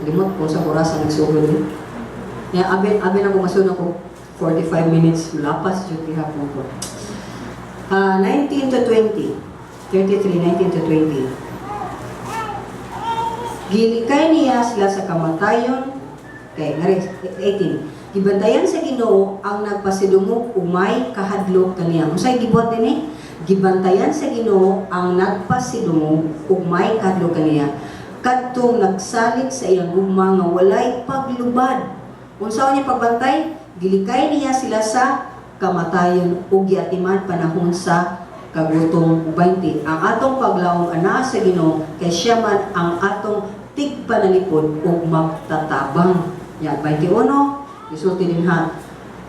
limot ko sa oras ang nagsugod ni. Ya abi abi na ko masunod ko 45 minutes, lapas jud gihapon ko. Ah, 19 to 20. 33, 19 to 20. Gilikay niya sila sa kamatayon. Kay ngari 18. Gibantayan sa Ginoo ang nagpasidungog ug may kahadlok kaniya. Unsay gibuhat dinhi? Gibantayan sa Ginoo ang nagpasidungog ug may kahadlok kaniya. Kadtong nagsalig sa iyang gugma nga walay paglubad. Unsa niya pagbantay? Gilikay niya sila sa kamatayon ug giatiman panahon sa kagutom. 20. Ang atong paglaom anaa sa Ginoo kay siya man ang atong tigpanalipod ug magtatabang. Ya, 21, isulti din ha,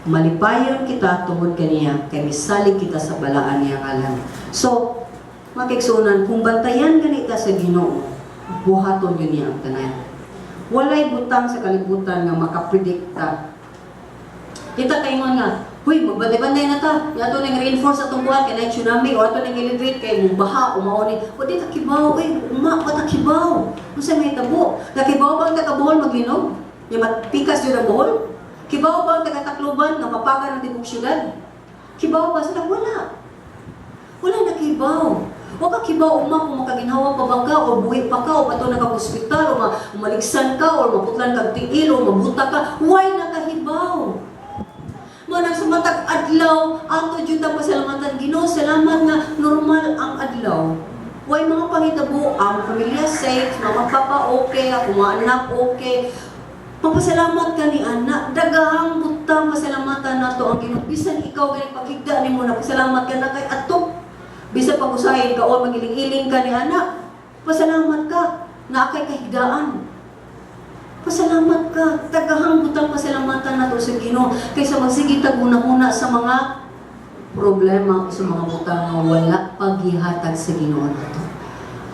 malipayon kita tungod kaniya kay misalig kita sa balaan niya ngalan. So, makigsunan, kung bantayan gani ta sa Ginoo, buhaton yun niya ang tanan. Walay butang sa kalibutan nga makapredikta. Kita kaingon nga, "Huy, magbantay-bantay na ta. Ato nang reinforce atong buhat kay naay tsunami o ato nang elevate kay baha o mao ni." O di ta kibaw, eh, uma pa ta kibaw. Unsa may tabo? Nakibaw ba ang taga Bohol maglinog? Nya mapikas jud ang Bohol? Kibaw ba ang taga Tacloban nga mapakan ang tibok syudad? Kibaw ba sila? Wala. Wala nakibaw. Wa ka kibaw uma kung makaginhawa pa ba ka o buhi pa ka o pato na ka ospital o maligsan ka o maputlan kag tiil o mabuta ka. Why nakahibaw? Mo nang sa matag adlaw, ato jud ang pasalamatan Ginoo, salamat nga normal ang adlaw. Way mga pangitabo, ang pamilya safe, mama, papa okay, ako mga anak okay. Papasalamat ka ni anak, daghang butang pasalamatan nato ang Ginoo. Bisan ikaw gani paghigda nimo na pasalamat ka na kay atok. Bisan pag usahin ka o magiling-iling ka ni anak, pasalamat ka na kay kahigdaan. Pasalamat ka. Daghang butang pasalamatan nato sa Ginoo kaysa magsige tag huna-huna sa mga problema o sa mga butang nga wala paghihatag sa Ginoo nato.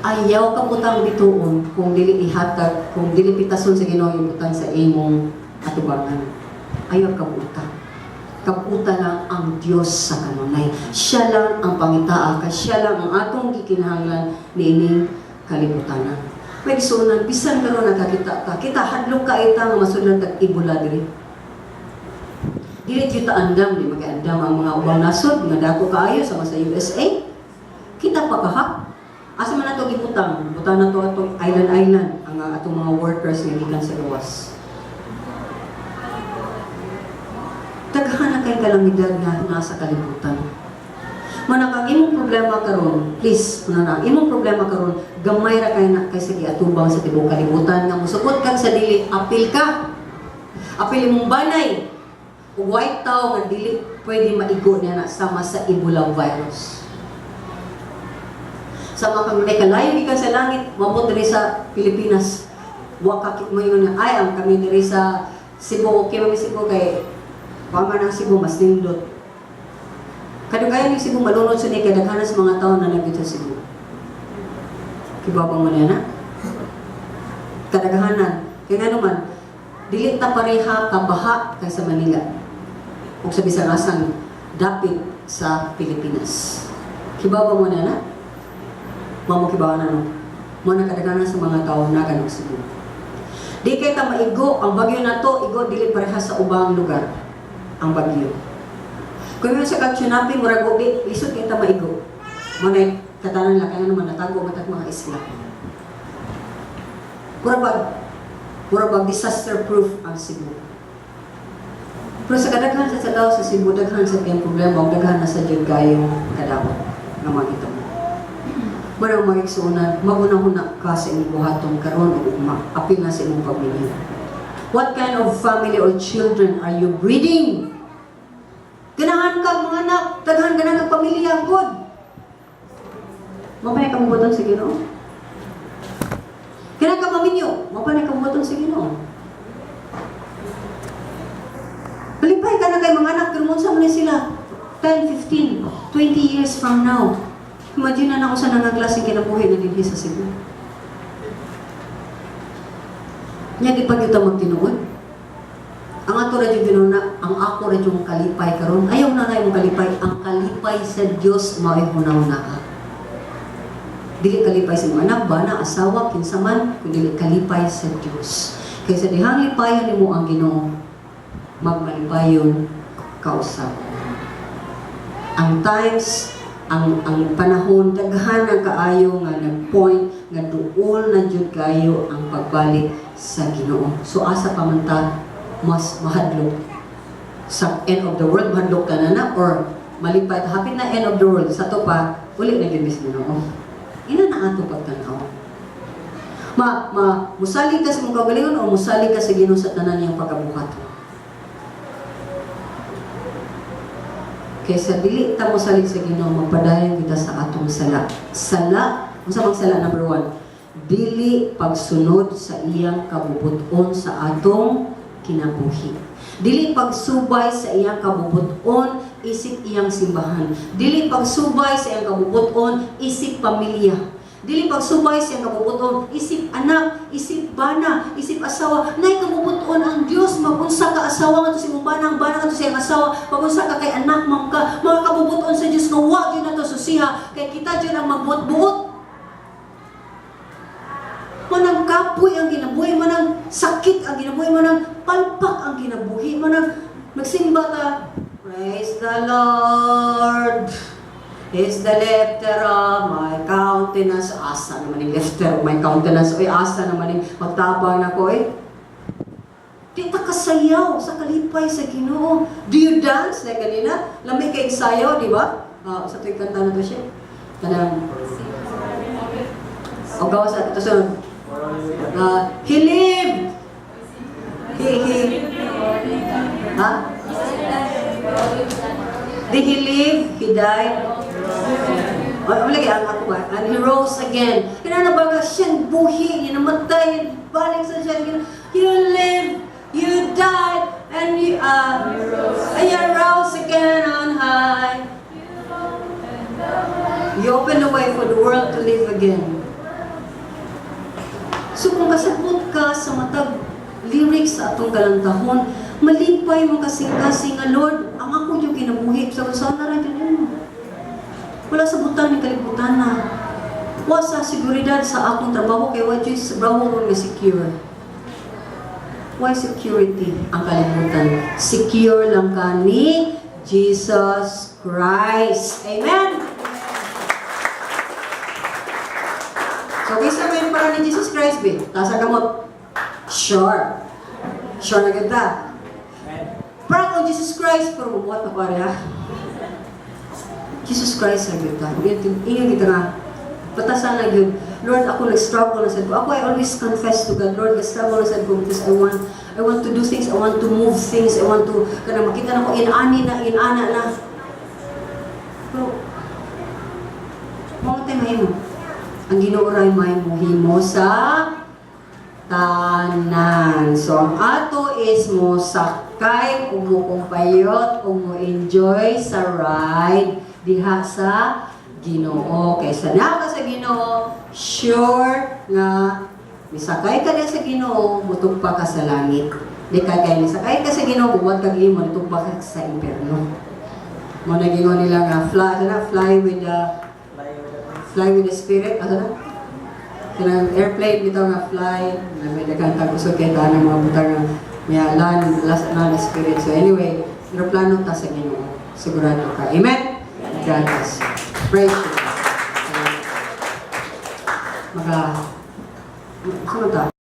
Ayaw ka butang bituon kung dili ihatag, kung dili pitason sa Ginoo yung butang sa imong atubangan. Ayaw ka butang. Kabuta lang ang Dios sa kanunay. Siya lang ang pangitaa, kay siya lang ang atong gikinahanglan niining kalibutanan. May gisunan, bisan karon nakakita ta, kita hadlok ka ita nga masudlan tag Ebola diri. Dili kita andam, di makaandam ang mga ubang nasod nga dako kaayo sama sa USA. Kita pa kahak. Asa man nato gibutang? Butang nato atong island-island ang atong mga workers nga gikan sa gawas. Daghan na kay kalamidad nga nasa kalibutan. Manang ang imong problema karon, please, una na, ang imong problema karon, gamay ra kay na kaysa giatubang sa tibuok kalibutan nga musukot kag sa dili, apil ka. Apil imong banay. Ug white tao nga dili pwede maigo niya na sama sa Ebola virus. Sama kang may kalayo gikan sa langit, mabot diri sa Pilipinas. Wa ka moingon nga ay ang kami diri sa Cebu, okay man mi Cebu kay wa man ang Cebu mas nindot. Kadugayan yung Cebu malunod sa ni kay daghan sa mga tao na nagdito sa Cebu. Kibabang mo niya na? Kadaghanan. Kaya nga naman, dili ta pareha kabaha kaysa Manila ug sa bisan asang dapit sa Pilipinas. Kibaw ba mo na na? Mamo kibaw na no? Mo na kadaghanan sa mga tao na ganong Cebu. Di kay ta maigo ang bagyo na to, igo dili pareha sa ubang lugar ang bagyo. Kung yung sa kag-tsunami, murag ubi, lisod kay ta maigo. Mo na katanan lang, kaya naman natago matag mga isla. Mura bag disaster proof ang Cebu. Pero sa kadaghan sa tao sa Cebu, daghan sa kayong problema, ug daghan na sa jud kayong kadawat nga mga mo. Mura mga igsuonan, magunahuna ka sa imong buhaton karon ug ugma, apil na sa imong pamilya. What kind of family or children are you breeding? Ganahan ka mga anak, daghan ganahan kag pamilya, good. Mao pa ka mabuton sa Ginoo. Ganahan ka maminyo, mao pa ka mabuton sa Ginoo. na kay mga anak, pero unsa man na sila 10, 15, 20 years from now. Imagine na nako sa nga klaseng kinabuhi na dinhi sa Cebu. Nya di pa gyud ta magtinuod. Ang ato ra jud na ang ako ra jud kalipay karon. Ayaw na na imong kalipay, ang kalipay sa Dios mao'y hunaw-na ka. Dili kalipay sa imong anak, bana, asawa, kinsa man, kundi dili kalipay sa Dios. Kaysa dihang lipayon nimo ang Ginoo, magmalipayon kausap. Ang times, ang panahon, daghan ang kaayo nga nag-point nga duol na jud kayo ang pagbalik sa Ginoo. So asa pa man ta mas mahadlok sa end of the world, mahadlok ka na na or malipay hapit na end of the world sa to pa uli na gyud mismo Ginoo. Ina na ato pagtan-aw. Ma, ma musalig ka sa imong kaugalingon o musalig ka sa Ginoo sa tanan niyang pagkabuhat. Kaysa dili ta mosalig sa Ginoo, magpadayon kita sa atong sala. Sala, unsa bang sala number 1? Dili pagsunod sa iyang kabubuton sa atong kinabuhi. Dili pagsubay sa iyang kabubuton isip iyang simbahan. Dili pagsubay sa iyang kabubuton isip pamilya. Dili pagsubay sa iyang kabubuton isip anak, isip bana, isip asawa. Nay kabubuton ang Dios magunsa ka asawa ngadto sa imong bana, ang bana ngadto sa iyang asawa, magunsa ka kay anak man ka. Mga kabubuton sa Dios nga wa gyud nato susiha kay kita gyud ang magbuot-buot. Manang kapoy ang kinabuhi, manang sakit ang kinabuhi, manang palpak ang kinabuhi, manang magsimba ka. Praise the Lord. Is the lifter of my countenance. Asa naman yung lifter of my countenance. Uy, asa naman yung magtabang na ko eh. Di ta kasayaw sa kalipay sa Ginoo. Do you dance like kanina? Lami kay sayaw, di ba? Sa tuwing kanta na to siya. Kanang o gawas sa ito sunod. He lived. He, ha? Did he live? He died? O, lagi, ang ako ba? And he rose again. Kaya na ba nga siya buhi, niya namatay, balik sa siya. You live, you died, and you rose again on high. You open the way for the world to live again. So kung kasabot ka sa matag lyrics sa atong kalantahon, malipay mo kasing-kasing nga, Lord, ang ako yung kinabuhi sa sana ra gyud nimo. Wala sa butang ni kalibutan na. Wa sa seguridad sa akong trabaho kay wa jud sa trabaho nga secure. Why security ang kalibutan? Secure lang ka ni Jesus Christ. Amen! So, kaysa may para ni Jesus Christ, be, tasa kamot. Sure. Sure na kita. Parang kung Jesus Christ, pero mamuhat na pare ha. Jesus Christ sa kita. Ingat kita nga. Batasan na yun. Lord, ako nag-struggle na sad ko. Ako, I always confess to God, Lord, nag-struggle na sad ko because I want to do things, I want to move things, I want to, kana makita na ko, inani na, inana na. Pero, mga tayo mahimo. Ang Ginoo ray may mohimo sa tanan. So, ang ato is mo sakay, ug mo kumpayot, ug mo enjoy sa ride diha sa Ginoo. Kaysa na ka sa Ginoo, sure nga misakay ka na sa Ginoo, mutugpa ka sa langit. Di ka kay misakay ka sa Ginoo, buwat kag imo, mutugpa ka sa impierno. Mo na ginoo nila nga fly, ano na, fly with the spirit, ano na? Kanang airplane bitaw nga fly, na may daghan tag usog kay tanang mga butang nga may land, last na na spirit. So anyway, eroplano ta sa Ginoo. Sigurado ka. Amen? God bless you. Praise you. Maka, saan ta?